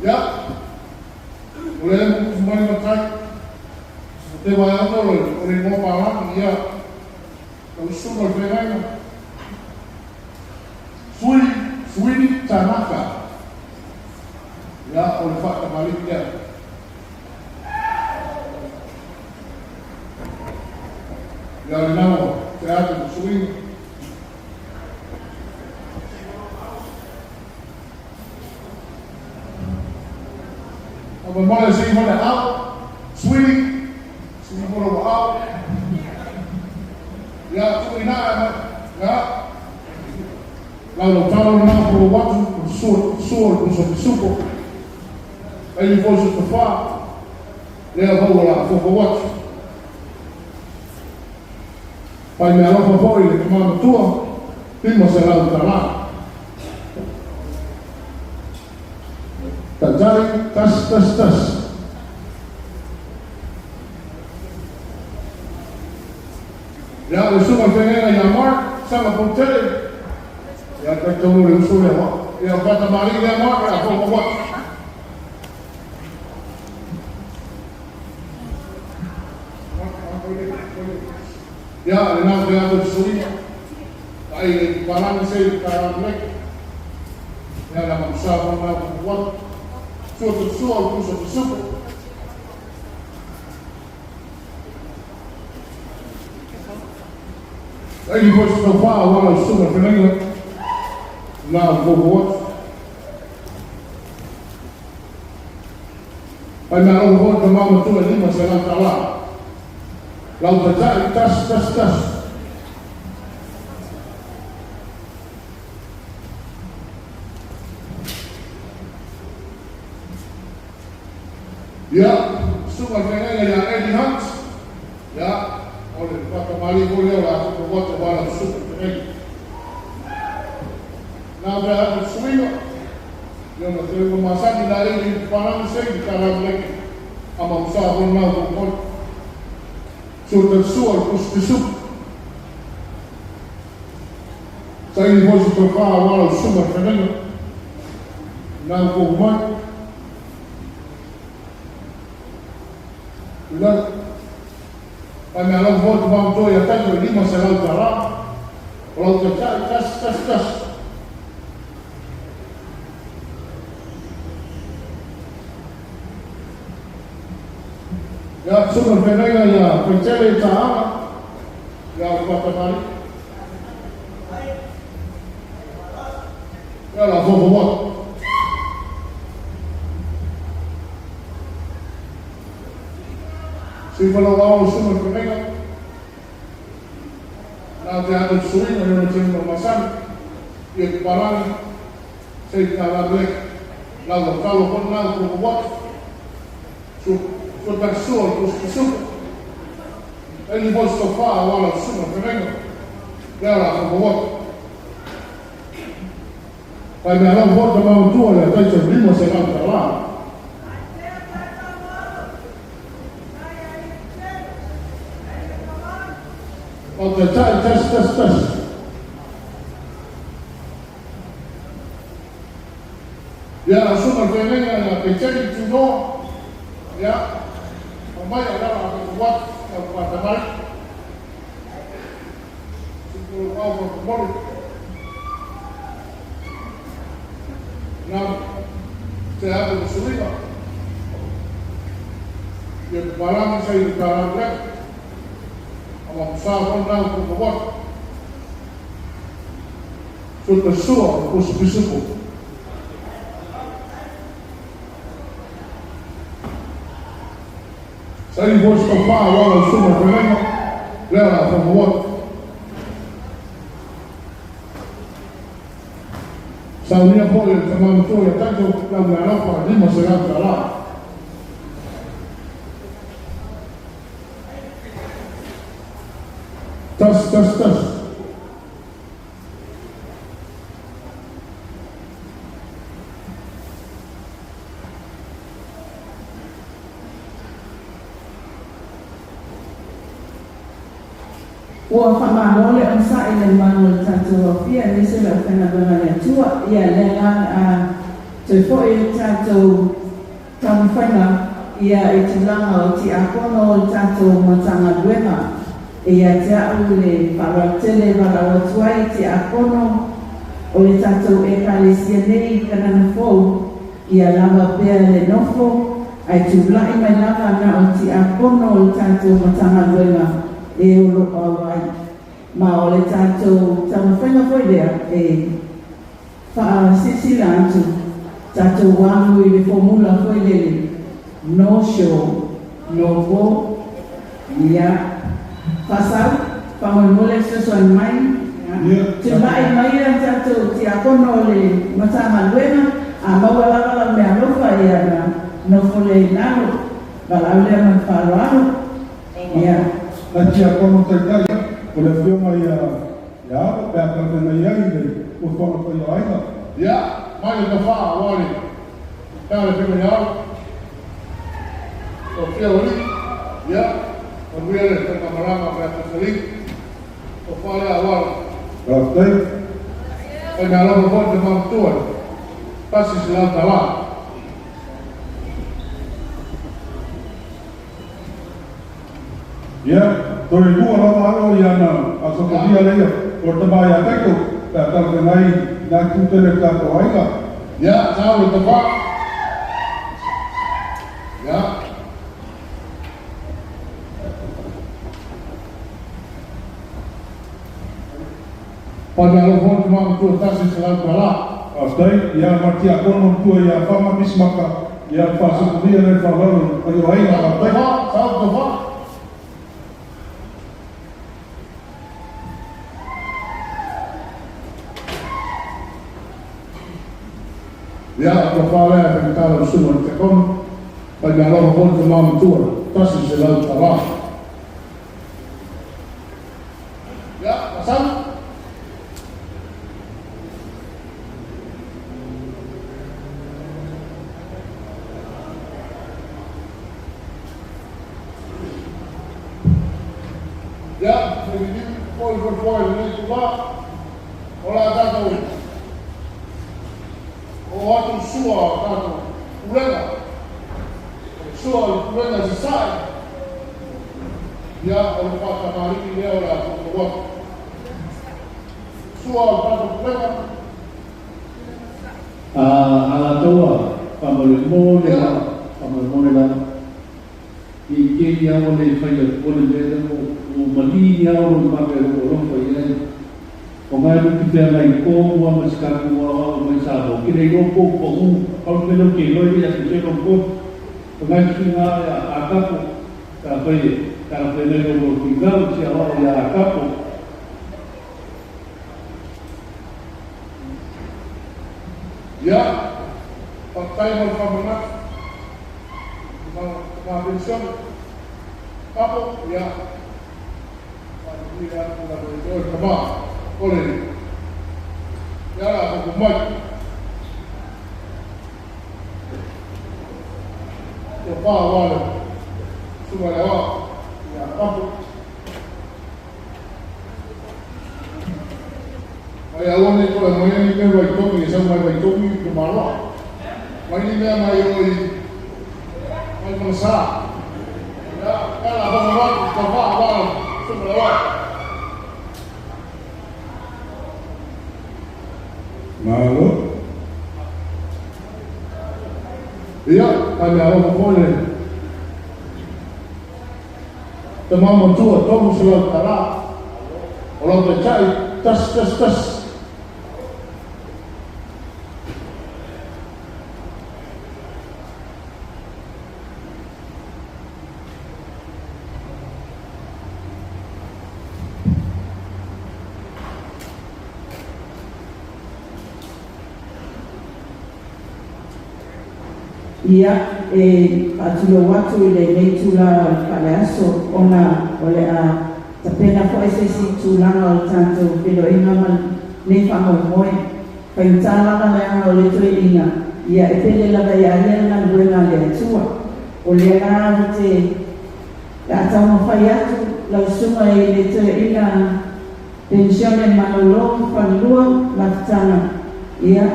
Ia, o le mukufu mai matai, o te vai atu o le igoa palagi, ia, lau susuga le feagaiga, Sui, Suini Tanaka. Ia, o le faatamalii lea. Ia, lena ua tea atu le suiga. Faamolemole se i mo le ao, Suini, sii mo lou aao. Ia, tuu i ina mai. Ia, lau lau tala lena o lou atu, o le sua, sua o le pusa pisupo. Ai le foi se tafā, lea vau o la fofo atu. Pai mea alofa foi le tama matua, $500. Taitai, tasi, tasi, tasi. Ia, le susuga i le feagaiga ia Mark, Sangaputele. Ia, taitonu le uso lea wa. Ia, faatamalii lea Mark, ia, fofo atu. Ia, lena o te atu le suiga. Ai le papalagi se i tala bleki. Ia, la mamusa mo na fofo atu. Sua te sua o le pusa pisupo. Ai le foi se taufa aua lau susuga i le feagaiga. Na o fofo atu. Pai mai alofa foi le tama matua e $500. Lau taitai, tasi, tasi, tasi. Ia, susuga i le feagaiga ia Eddie Hunt. Ia, o le faatamalii foi lea o le a fofo atu aua lau susuga i le feagaiga. Na o atu le suiga, ia ona teuga masani la i le papalagi se i tala meleki. A mamusa foi na o fofo. Sua te sua o le pusu pisupo. Saini foi se tofā wala o suga whenenga. Nā ko mai. Ila. Pai mea lau foi te mamutua ia taito i $500. O lau taitai, tas, tas, tas. Ia, suga whenenga ia Paitele i tāanga. Ia, o Patamari. Ia, la fofo. Si whalau ao suga whenenga. Nā te ata suinga i ona tino masani. Ia te parangi. Sei tā la lek. Lau wa kalo kon lau ko watu. Su tak sua o suka. Eli voi sto fa wala suga whenenga. Ia la fofo watu. Pai mea lau foi te mamutua le taito $500. O te tai, tas, tas, tas. Ia, la suga whenenga ia te teri tūnoa. Ia, o mai a lara a te watu, au pātamari. Tupu au whakamori. Nā, te ata o suiga. Ia te parangi sei te tārangi leka. A ma pusa kon nau ko ka watu. So te sua o kusi pisupo. Saini foi se tofā wala o suga whenenga. Lea la whakawatu. Saunia foi le tamamatua ia taito lau mea alofa $500. Tas, tas, tas. Ua whamalo le onsa i le manu le tātou afia nese le whenga venga le tua ia le la a te foi le tātou taumawhainga ia i tūlanga o ti akono o le tātou matanga luenga ia te au le wharautele wala atu ai ti akono o le tātou ekalesia nei kanana fou ia lava pea le nofo ai tūlai mai lava na o ti akono o le tātou matanga luenga e o lo au ai. Ma o le tātou taumawhainga foi lea e whaasisila atu tātou wānu i le formula foi lele no show, no go, ia whasau, whamoemole sosoan mai te mai mai a tātou ti akono o le matanga luenga a maua lava la mea alofa ia na nofo le lalo walau lea ma whaaroaro ia. Na tia kono taitai, o le whionga ia ia alo, pea kalpena ia i le ua whanga whai aiga. Ia, mai le tawha, wale, pea le whionga ia alo. O whia wali, ia, o nuia le takamaranga pea te o whalea wale. Raftai. Pai mea alofa foi te mamutua, tasi se lau tala. Ia, tore lua lava alo ia na asokovia leia, o te mai a taito, pea kalpena i nā tūtele tātou aiga. Ia, tāu le tawha. Ia. Pai mea alofa foi te mamutua tasi se lau tala. Raftai, ia martia kono tua ia whama mismaka, ia whasokovia le whalalo, pai o aiga, raftai. Tāu tawha. Ia, o whalea e whakatala o suga te kono, pai mea alofa foi te mamutua, tasi se lau tala. Ia, pasau. Ia, whakatala foi foi foi le nei tula, o O le a tatou oo atu i sua o tatou pulega, o le sua o le pulega i Sasae, ia o le faatamalii lea o le a toutou atu. Sua o le tatou pulega. Alataua, faamolemole lava, faamolemole lava. I kēia ua le fai atu le mea lea ua malī lava lou maka i lou alofa i ai. O ngai luki pea ngai kō mua ma si kākou aoao mai Samoa, ke le iloa po o paʻū, pau le mea lea ou te iloa e le i atu se lou kō. O ngai suiga ae a Akapo, pe afai e talafeagai lou lou finau i si aoao iā Akapo. Ia, faafetai mo le faamanatu. Tama penisione. Kapo, ia, faamanuia atu lava i oe tama. Ole, ia la faafofoga mai. Tofa aua le susuga i le aoao ia Kapo. Mai aua ne i toe aumaia ni mea Vaitogi e sau mai Vaitogi i Tamaloa. Mai ni mea mai o i mai Manasa. Ia, kala whakawatu, ka wha wā, sumala wā. Malo. Ia, tai mea alofa foi le tama matua $300. O lau taitai, 111. Ia, e faatulou atu i lenei itula o le faleaso, ona o le a tapena foi se isi tulaga o le tatou feiloaiga ma lenei faamoemoe. Faigata lava leaga o le toeaina, ia e pele lava ia ia le galuega a le Atua. O lea la ou te le a taumafai atu lau susuga i le toeaina penisione malolo falelua mafutaga, ia,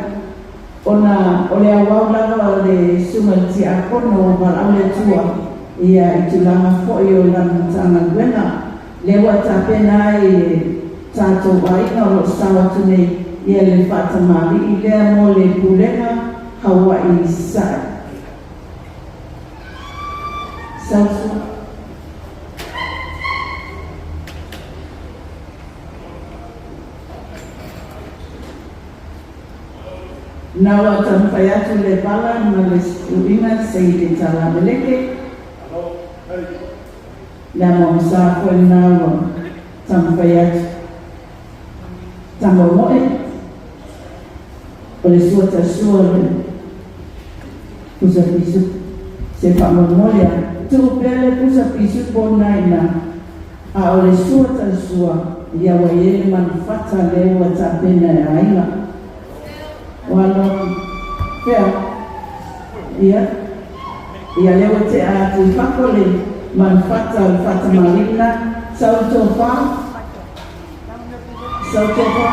ona o le auau lava o le susuga i le tiakono o valaau le Atua ia i tulaga foi o lana Matagaluega, lea ua tapena ai e tatou aiga o lo o sao atu nei ia le faatamalii lea mo le Pulega Hawaii i Sasae. Celso. Na ua taumafai atu le vala ma le uiga sei le talameleke. Le amoamosa foi lena ua taumafai atu. Tamoemoe o le sua tasua o le pusa pisupo. Se faamolemole a tuu pea le pusa pisupo lena i ina, a o le sua tasua ia ua i ai le manufata lea ua tapena e aiga. Ua alo pea ia, ia lea ua tea atu i fafo le manufata o le faatamalii lena. Sau le tofa, sau le tofa.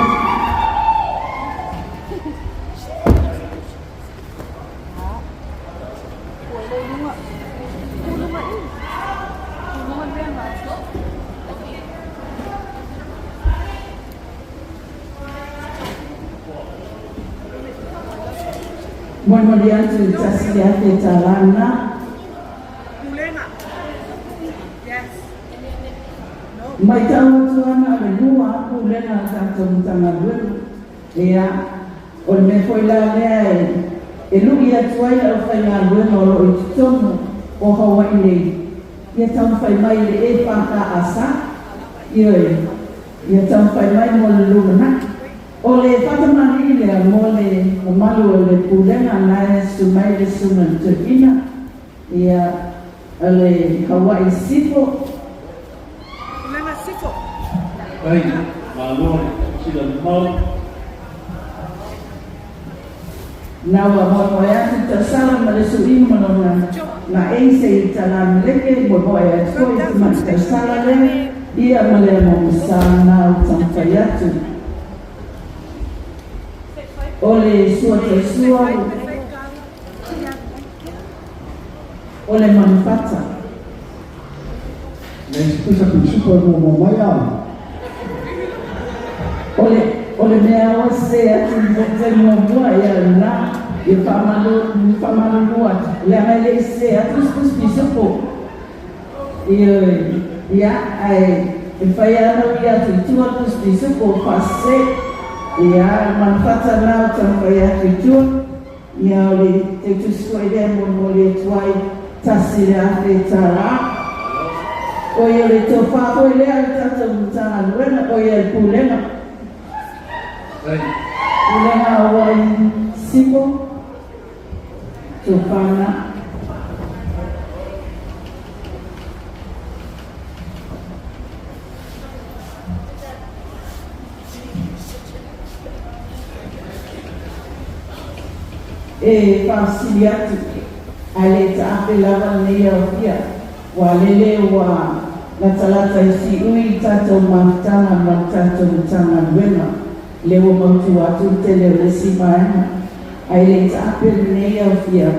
Molimoli atu i le $1,000 lena. Matau atu ana le lua pulega a tatou Matagaluega. Ia, o le mea foi la lea e lu'i atu ai le aufaigaluega o lo o i totonu o Hawaii nei, ia taumafai mai i le EFKS, ioe, ia taumafai mai mo le lumanai. O le faatamalii lea mo le mamalu o le pulega na e susu mai le Susuga i le Toeaina, ia, o le Hawaii Sifo. Pulega Sifo. Ai, malo le silasila mamao. Na ua moemoe atu tausala ma le suiga ma lona na ei se i talameleke moemoe atu foi i te maʻi tausala lea ia ma le amoa sa na u taumafai atu. O le sua tausua o le manufata. Le se pisupo e muamua mai a. O le mea ua sese atu i le taimi muamua ia lena ia faamalulu atu leaga e le i sese atu se tusi pisupo. Ioe, ia, ae e fai lava ona ui atu i tua le tusi pisupo faasese. Ia, o le manufata lena o taumafai atu i tua. Ia, o le tautusi foi lea e molimoli atu ai $1,000. Oi, o le tofa foi lea a le tatou Matagaluega, oi a le Pulega. Pulega a Hawaii Sisifo, tofa lena. E faasili atu, ae le taape lava lenei aofia, ua lele ua latalata i siui i tatou mafutaga ma le tatou Matagaluega, lea ua mautu atu le tele o le isi vaega, ae le taape lenei aofia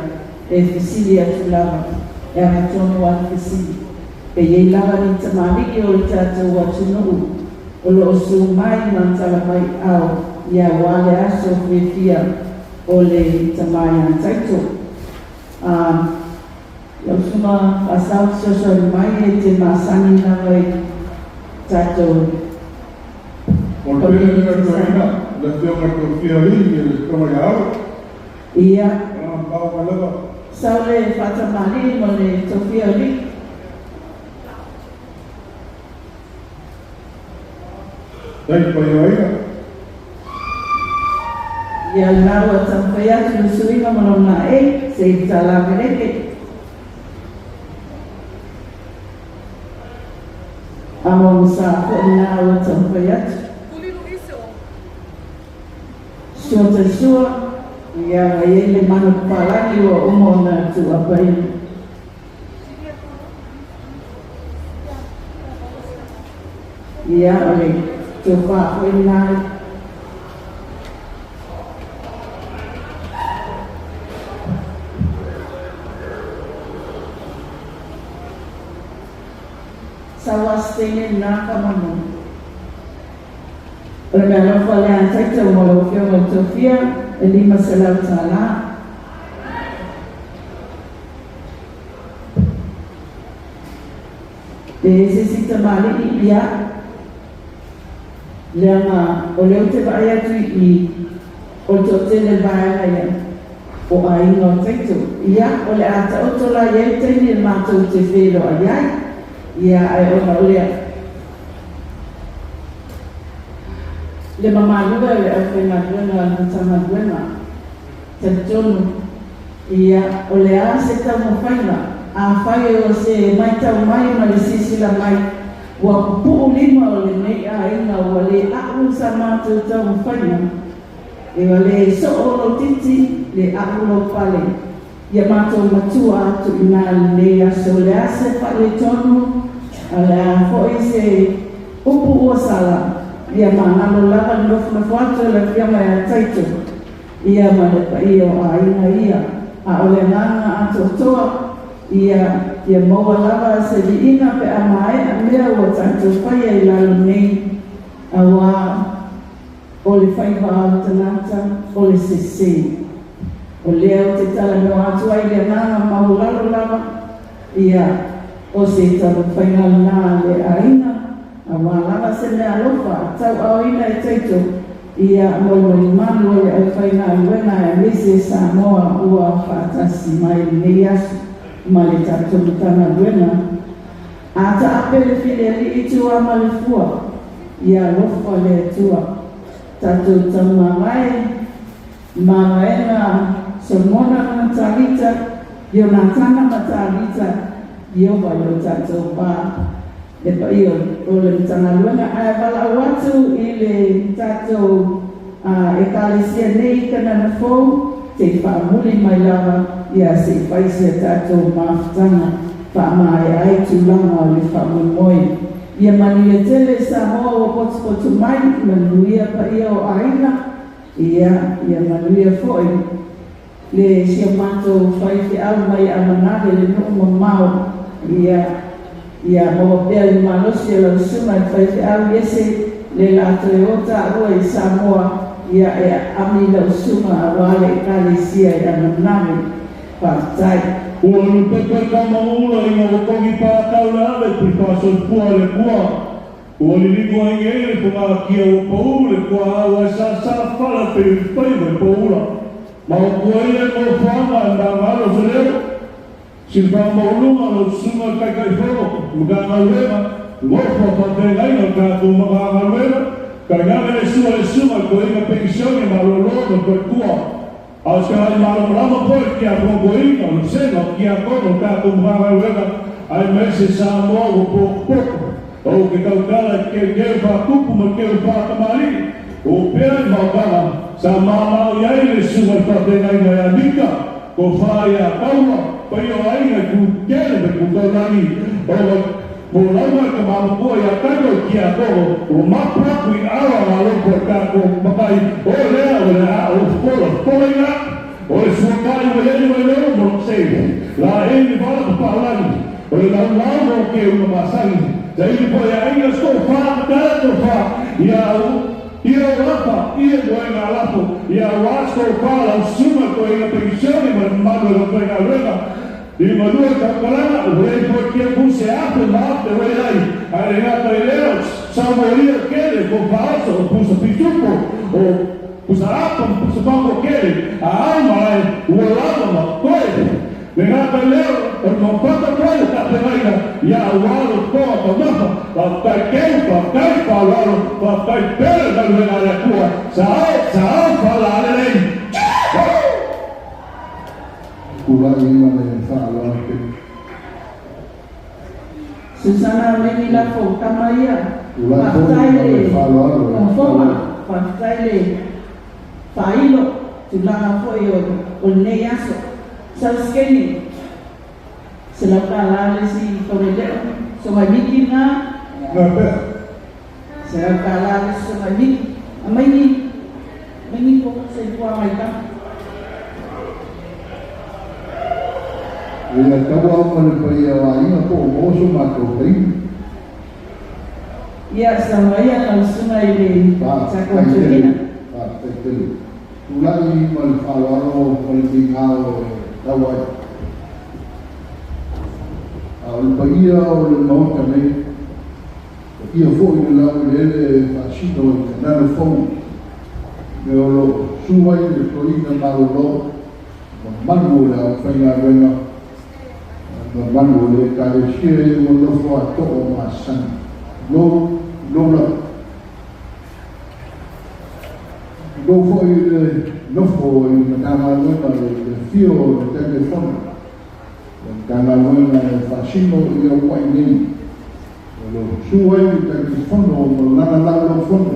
e fesili atu lava, e agatonu lava le fesili. Pe i ai lava ni tamalii o le tatou atunuu o lo o su mai ma tala mai ao ia aua le aso fiafia o le tama ia Taito. A lau susuga Faasao fesoasoani mai e te masani lava i tatou O le pele lea toeaina, le afioga i le Tofia Alii le afioga ia Alo. Ia. Lana pao mai lava. Sau le faatamalii ma le Tofia Alii. Dai paia aiga. Ia lena ua taumafai atu le suiga ma lona e se i talaveleke. Amo ma sa foi lena ua taumafai atu. Sua tai sua, ia ua i ai le mana papalagi ua uma ona tuuapaina. Ia, o le tofa foi lena. Sau asitene lena ka manu. O le mea alofa lea a Taito mo lau Afioga i le Tofia, e $500. Pe i ai se isi tamalii, ia, leaga o lea ou te vaai atu i i, o le toatele o le vaega ia, o aiga o Taito. Ia, o le a taoto la i ai le taimi e matou te feiloai ai. Ia, ae ona o lea. Le mamalu e o le aufaigaluega a le Matagaluega, talitonu, ia, o le a se taumafaiga, afai o se matau mai ma le silasila mai, ua pupuu lima o lenei aiga ua le a'u sa matou taumafaiga, e ua le soo lou titi, le a'u lou pale, ia matou matua atu i ina lenei aso, o le a se faaletonu, a o le a foi se upu ua sala, ia magalo lava le nofonofo atu o le Afioga ia Taito, ia ma le paia o aiga ia, a o le agaga atoatoa, ia, ia maua lava se viiga pe a maea mea ua tatou faia i lalo nei, auā o le faiva a o tagata, o le sese. O lea ou te talanoa atu ai i le agaga maualalo lava, ia, o se taumafaiga lena a le aiga, auā lava se mea alofa a tauaaoina e Taito, ia moemoemalu o le aufaigaluega aemaise Samoa ua faatasi mai i lenei aso ma le tatou Matagaluega. A taape le filialii tua ma le fua, ia alofa le Atua. Tatou taumavae, mavaega Solomona ma Tavita, Ionatana ma Tavita, Ieova i lo tatou va. Le paia o le Matagaluega ae valaau atu i le tatou Ekalesia nei i Kanana Fou, te i faamuli mai lava ia se i fai si a tatou mafutaga faamaea ai tulaga o le faamoemoe. Ia manuia tele Samoa ua potopoto mai, manuia paia o aiga. Ia, ia manuia fo'i le si o matou faifeau mai Amanave le nuu mamao. Ia, ia maua pea le malosi o lau susuga i le faifeau Iese le latou e o taua i Samoa, ia e aami lau susuga auā le Ekalesia i Amanave. Faafetai. Ua lupepe kamaula ina ua togi pātau le ave puli faasoifua le Atua. Ua liligo ai nei le fogatia ua pau le tuaau ae sasala fala pei o le faiva i poula. Ma ua tuaia i nofoaga e magalo se leo. Silifaamaualuga lau susuga i le Taitaifono, Matagaluega, nofo a faafeagaiga o le tatou Matagaluega, tainane le sua le susuga i le toeaina penisione malolo ma le faletua. A o se agai malamalama foi i le tiakono toeaina o le vasega o tiakono o le tatou Matagaluega aemaise Samoa ua potopoto. Ou te tautala i te keukeu faatupu ma le keu faatamalii, o pea i maotaga sa mamao i ai le susuga i le faafeagaiga ia Mika, tofa ia Taua, paia o aiga i Tutele ma Tutaulagi, ona folauga le tama matua ia Tago i tiakono, ua mapu atu i aoa galopo a le tatou matai, o lea o le a ou fola folaina atu, o le suatai ua i ai Vailoa ma lou seila, laei le vala papaulagi, o le laulau ma o keuga masani, saili foi aiga se tofa tatala tofa, ia au ia o lapa, ia moega lafo, ia aua se tofa lau susuga toeaina penisione ma le mamalu o lau faigaluega, 52 tautalaga, ua i ai foi keuku se afe ma afe ua i ai, ae le gata i lea, o saumolia tele, ko faaoso, o pusa pitupo, o pusa apa ma pusa pango tele, a au malae, ua lava ma toe. Le gata i lea, o le maupata foi o tapenaina ia aua lo toa taumafa, faafetai keu, faafetai faaaloalo, faafetai pele le galuega a le Atua, sa ao, sa ao faalalelei. Tjoo! Tulai ma le faaaloalo tele. Susana Meni Lafo tama ia. Tulai foi Faafetai ma le le faaaloalo e fofoga, tatau ai. faafetai le faailo tulaga foi o lenei aso. Sauskeni, $100 le isi fauleleo, Sogaimiki lena. Na pea. $100 le isi Sogaimiki. Aumai ni, aumai ni ko soifua mai tama. Ia taua au ma le paia o aiga po o maua so matou taimi. Ia saunoa ia lau susuga i le Faafetai Takoa tele, Tuahina. faafetai tele. Tulai ma le faaaloalo ma le migao e tau ai. A o le paia o le Maota nei, paia foi le laueleele e faasino i gagana fou, me o lo o susu ai le toeaina malolo, mamalu o le aufaigaluega, mamalu o le Ekalesia i ua nofo a too masani. Tulou, tulou lava. Tulou foi le nofo i Matagaluega le afio o le Taitaifono o le Matagaluega e faasino i Auai nei. O lo o susu ai le Taitaifono ma lana laulaufono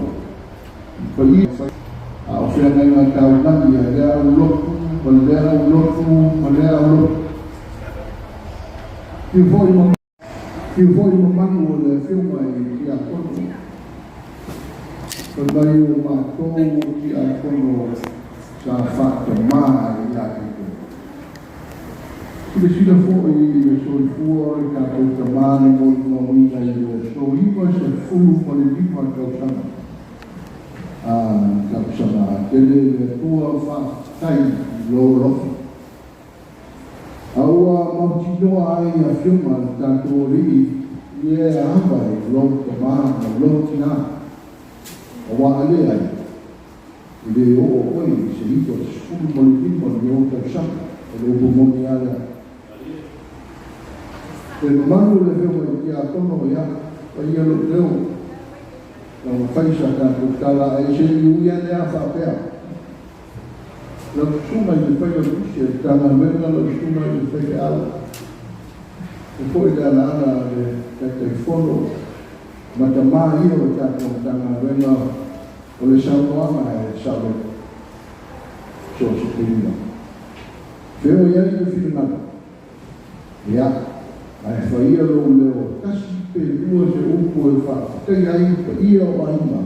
i paia a o feagaiga taulagi a lea aulotu ma lea aulotu ma lea aulotu. Fiu foi ma fiu foi mamalu o le afioga i Tiakono, fai mai o matou o Tiakono sa faatamā ia te outou. Silasila foi i le soifua o le tatou tamā na molimauina i le aso 95 tausaga. A tausaga tele le Atua faafetai i lou alofa. A ua mautinoa ai afioga a le tatou Alii i e ava i lou tamā ma lou tinā, auā a leai, e le oo oe i se 95 ni ou tausaga, o le upu moni lava lea. Le mamalu o le afioga i le Tiakono, ia, paia lou leo, lau fai sa tatou tala ae se i ui ane a faapea. Lau susuga i le Failautusi a le Matagaluega, lau susuga i le Faifeau, e foi le alaala a le Taitaifono ma tamā ia o le tatou Matagaluega o le saunoaga e saoloto so o se taimi lava. Fea o i ai le finagalo? Ia, ae faia lou leo tasi pe lua se upu e faafetaia ai paia o aiga.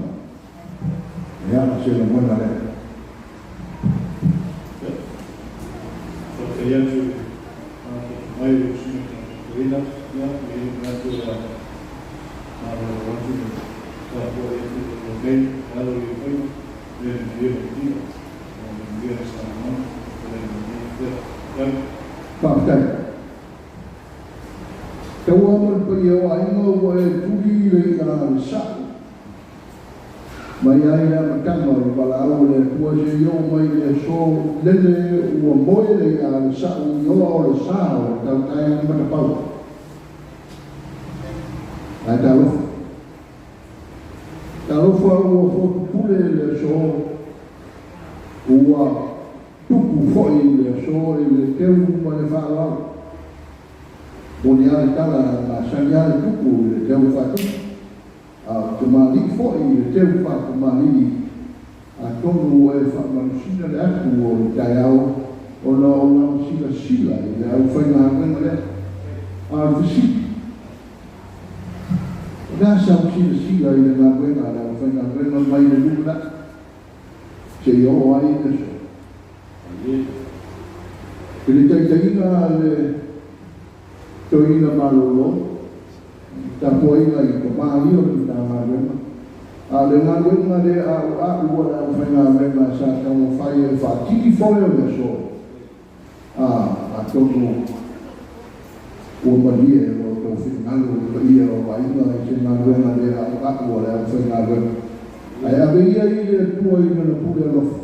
Ia, se lagona lea. Faafetai atu i le faafofoga mai o lau Susuga i le Toeaina, ia, e i ai le manatu o le a malolo atu le tapuai atu i le nei e alo i ai faiva, ia manuia le tino, ia manuia le saunoaga, ia manuia le Faafetai. Faafetai. Taua ma le paia o aiga ua e tuli i le i'a a le sa'o mai ai le amataga o le valaau a le Atua seia oo mai i le aso lele ua moe le i'a a le sa'o i oa o le sa o le tautai ana matapau. Ae talofa. Talofa ua fotupule le aso ua tupu foi le aso i le teu ma le faaaloalo. Moni a le tala e masani a le tupu i le teu faatupu, a o tamalii foi i le teu faatamalii, atonu ua e faamalosina le atu o le taeao ona o lau silasila i le aufaigaluega lea. A o le fesili, o le a sau silasila i le galuega a le aufaigaluega mai le lumanai seia oo ai i le aso? I le taitaiga a le Toeaina malolo, tapuaiga i tama ia o le Matagaluega, a o le galuega le a'ua'u a le aufaigaluega sa taumafai e faatini foe o le aso, a, atonu ua malie lo outou finagalo i le paia o aiga i se galuega le a'ua'u a le aufaigaluega. Ae ave ia i le Atua i Lana pule alofa.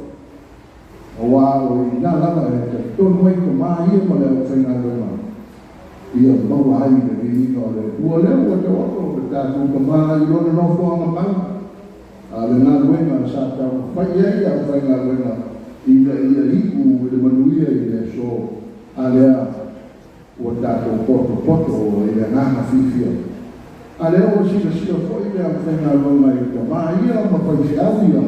Aua o i ina lava e talitonu ai tama ia ma le aufaigaluega ia maua ai le viiga o le Atua lea ua taoto le tatou tama i lona nofoaga mau, a o le galuega sa taumafai ai le aufaigaluega ina ia iu i le manuia i le aso a lea ua tatou potopoto i le agaga fiafia. A lea ua silasila foi le aufaigaluega i tama ia ma faifeau ia,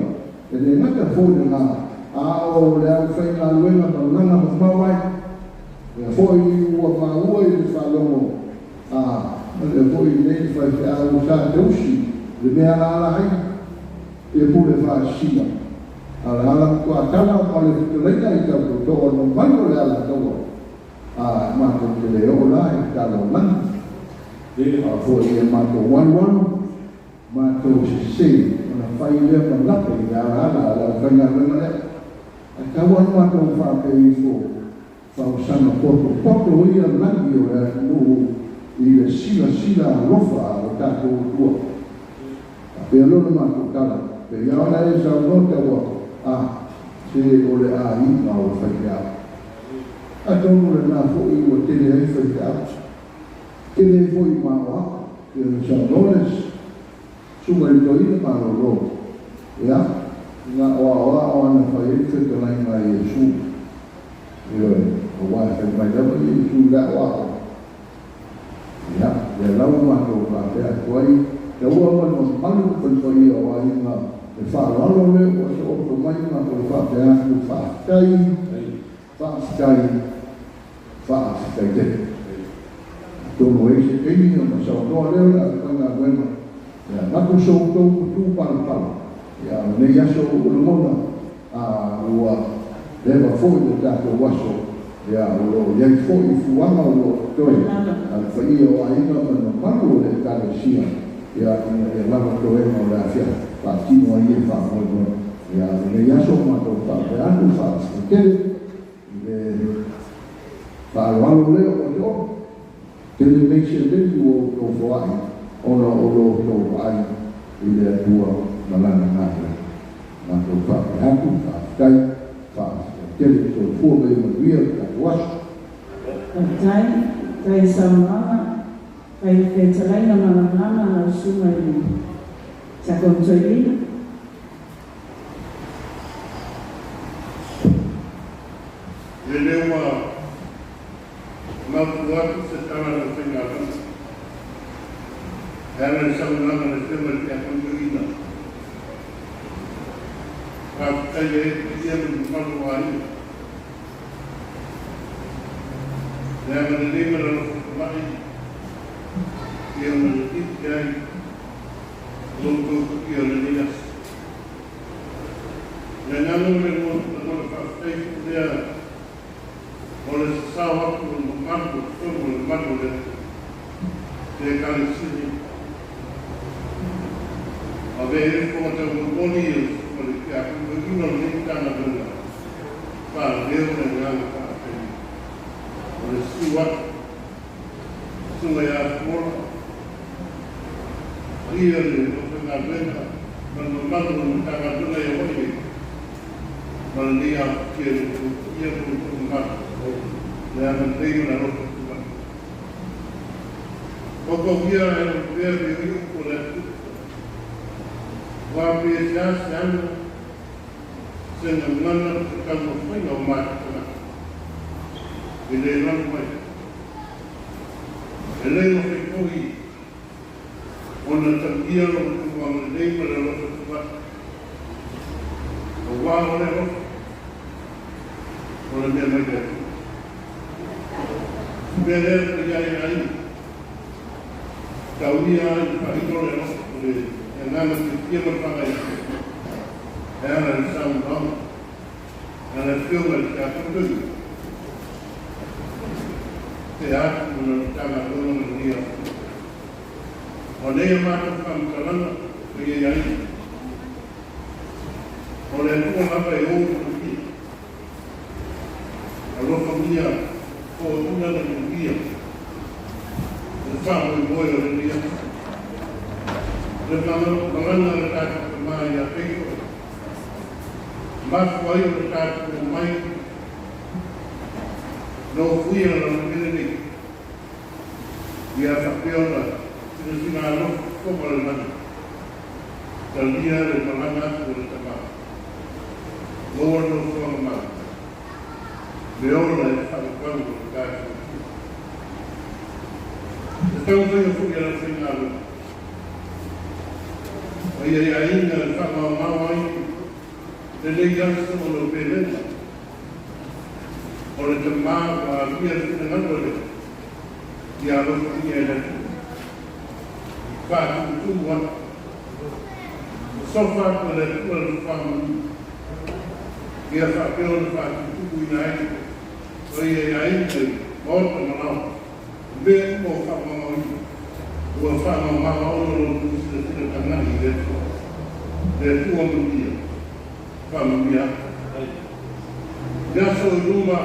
e le gata foi lena, a o le aufaigaluega malaga mamao ai. Lea foi ua maua i le faalogo a lea foi nei le faifeau sa tausi le mea alaala ai ia pule faasisina. Alaala mutuatala ma le fetalaiga i tau tootoo o le mamalu o le Alataua. A matou te le oo la i tala o lagi, a foi e matou alualu, matou sese, ona fai lea ma lape i le alaala a le aufaigaluega lea. Ae tau lava matou faapea ifo, fausaga potopoto ia lagi o le atunuu i le silasila alofa a lo tatou Atua. Faapea loa le matou tala, pei lava ona e saunoa taua, a, se o le aiga o faifeau. Atonu lena foi ua tele ai faifeau, tele ai foi maoao, pei ona saunoa le Susuga i le Toeaina Malolo, ia, na oaoao ana fai ai le fetalaiga a Iesu. Ioe, aua e fai mai lava Iesu i le aoao. Ia, lea lava matou faapea atu ai, taua ma le mamalu ma le paia o aiga, le faaaloalo lea ua taoto mai matou faapea atu, faafetai, faafetai, faafetai tele. Atonu e i ai se taimi ona saunoa lea o le aufaigaluega e avatu so outou patu palapala, ia, o lenei aso ua lagona, a ua leva foi le tatou aso, ia, o lo o i ai foi fuaga o lo o totoe a le paia o aiga ma le mamalu o le Ekalesia, ia, ina ia lava toega o le afiafi faatino ai ia faamoemoe. Ia, o lenei aso matou faapea atu, faafetai tele i le faaaloalo lea ua te oo. Tele nei seleni ua outou foai ona o lo outou vaai i le Atua ma Lana galuega. Matou faapea atu, faafetai, faafetai tele. Soifua ma ia manuia le tatou aso. Faafetai, faafetai i saunoaga, fai fetalaiga malamalama lau Susuga i le Tiakono Toeaina. Lele ua mautu atu se tala a le aufaigaluega e ala i le saunoaga a le Afioga i le Tiakono Toeaina. Faafetai ai le paia ma le mamalu o aiga. Le agalelei ma le alofa tamai pei ona lilifi ai lo outou paia o lenei aso. O le agaga o le lagona faafetai foi lea o le sasae. mamalu o le Atua le Ekalesia nei. Avea ai le fofoga taumolimoli o le Susuga i le Tiakono Toeaina o lenei Matagaluega faaleo le agaga faafetai o le susu atu Susuga ia Afuola, paia o le aufaigaluega ma le mamalu o le Matagaluega i Hawaii nei, ma lenei afatia i lo outou paia ma lo outou mamalu, le agalelei ma le alofa tulai. Kaukaugia e lau pea me oi upu o le atunuu. Ua pe se a se ana, se gagana po se taumafaiga o matou tagata e le lanu ai. E le mafai foi ona taulia lo outou agalelei ma le alofa tulai, aua o le alofa o le mea mai le Atua. O se mea lea ua i ai aiga, taulia ai le faailo le alofa o le agaga fiafia ma le faagaioia e ala i le saunoaga a le Afioga i le Tiakono Toeaina, te atu ma lana Matagaluega ma lenei aso. O nei a matou faamatalaga ua i ai aiga. O le Atua lava e ou le manuia. Alofagia foaina le manuia o le faamoemoe o lenei aso. Le malaga a le tatou Tama ia Keiko, mafua ai o le tatou omai nofoia lana mele nei, ia faapea ona silasila alofa fofoga o le lagi, talia le malaga atu o le Tama. Maua le nofoaga mau, me ola i le faamatalaga o le tatou Atua. Le taumafaiga foi a le aufaigaluega, ma ia i aiga e faamaomao ai lenei aso o lau pelega, o le Tama ua alia le finagalo e le ia alofagia e le Atua, faatumutumu atu. Sofa atu e le Atua le faamanuia, ia faapea ona faatumutumu ai o ia i aiga i maota ma laoa, o mea uma ua faamaomaoina, ua faamaomao ona lo outou silasila tagai i le Atua. Le Atua manuia, faamanuia atu. I aso i luma,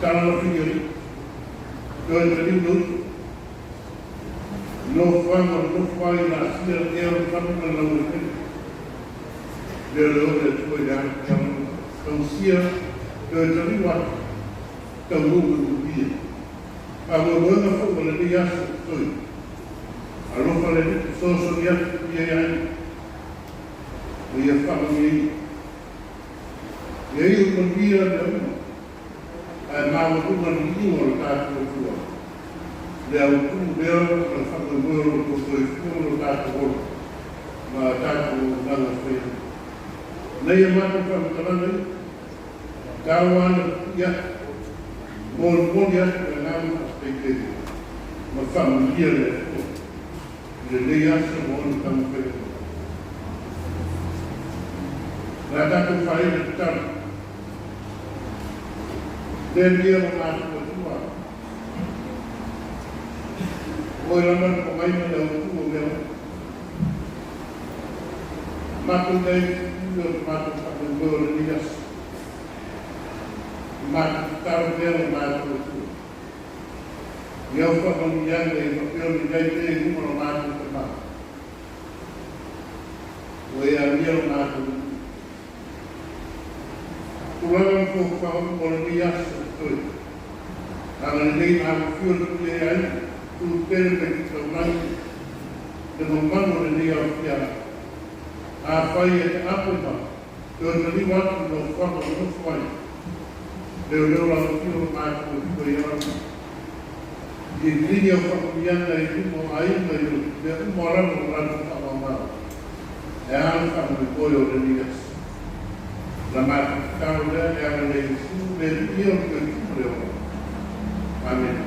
tala lafili alii, toe taliu le uso. Nofoaga o le nofo ai i laasia ea o le fale ma le laueleele. Leoleo le Atua i le ala tiaono tausia toe taliu atu taunuu i Ulupia. Faamoemoega foi o lenei aso o totoe. Alofa le Alii fesoasoani atu i ai aiga ma ia faamanuiaina. Ia iu manuia mea uma ae maualuga le viiga o le tatou Atua. Le autū lea ma le faamoemoe o lo outou soifua ma lo tatou ola ma a tatou auaunaga e fai ai. Nei a matou faamatalaga ia, tau ana pipii atu, molimoli atu le agaga faafetai tele ma faamanuia le Atua i lenei aso ma ona taumafaiga uma. O le a tatou faailo tatalo. Le Alii o matou Atua, O oe lava le tomai ma le autu o mea uma. Matou nei i o le matou faamoemoe o lenei aso. I matou tatalo pea lo matou Atua. I au faamanuiaga ia faapea ona i ai pea i luma lo matou Tama. Ua e alia lo matou Alii. Tulaga ma fuafuaga uma o lenei aso o totoe. Agalelei ma alofio le paia ai, tu tele mai taulagi le mamalu o lenei aofiaga. Afai e te apo ma toe taliu atu i nofoaga ua nofo ai, leoleo alofio lo matou Atua i Alama. I lili au faamanuiaga i luma o aiga i mea uma lava o latou faamaumau, e a le faamoemoe o lenei aso. La matou tatalo lea e ala ia Iesu le Alii o le Toetumu ma le Ola. Amene.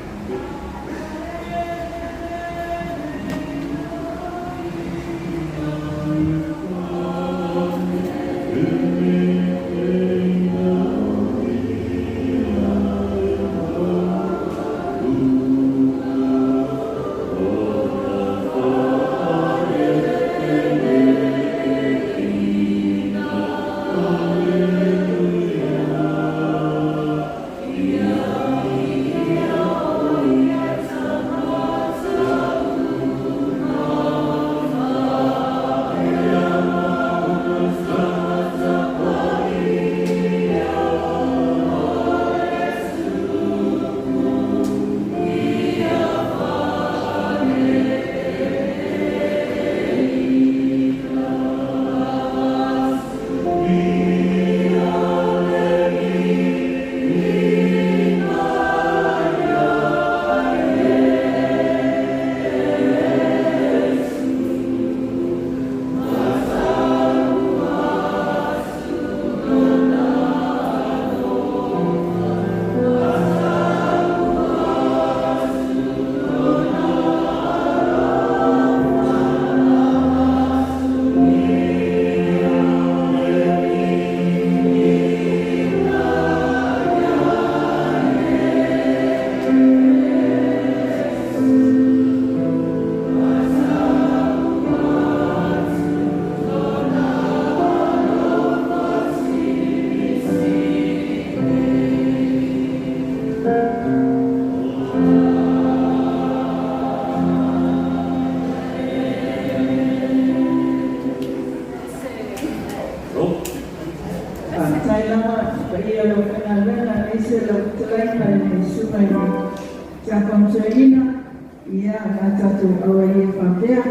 Tiakono Toeaina, ia, o le a tatou auai ia faapea.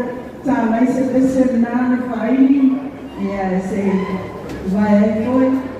Ta mai se pese lena le faaili, ia, se i vae ai foi.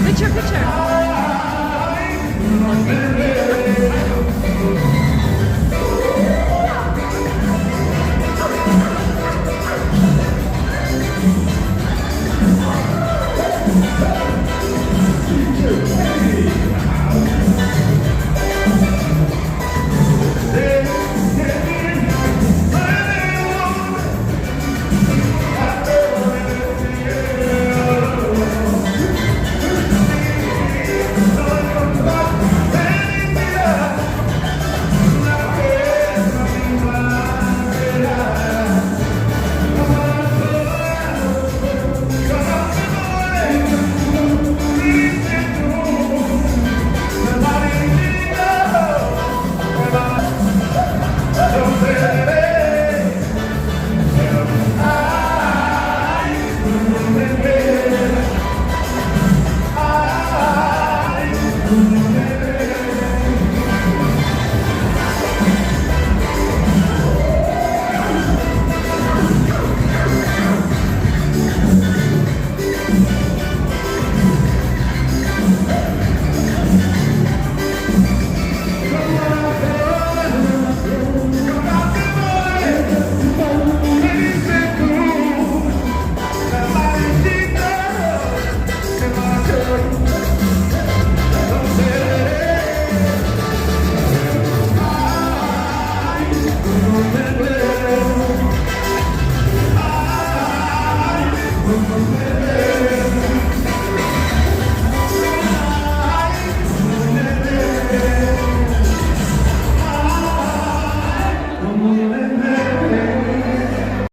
Picture, picture.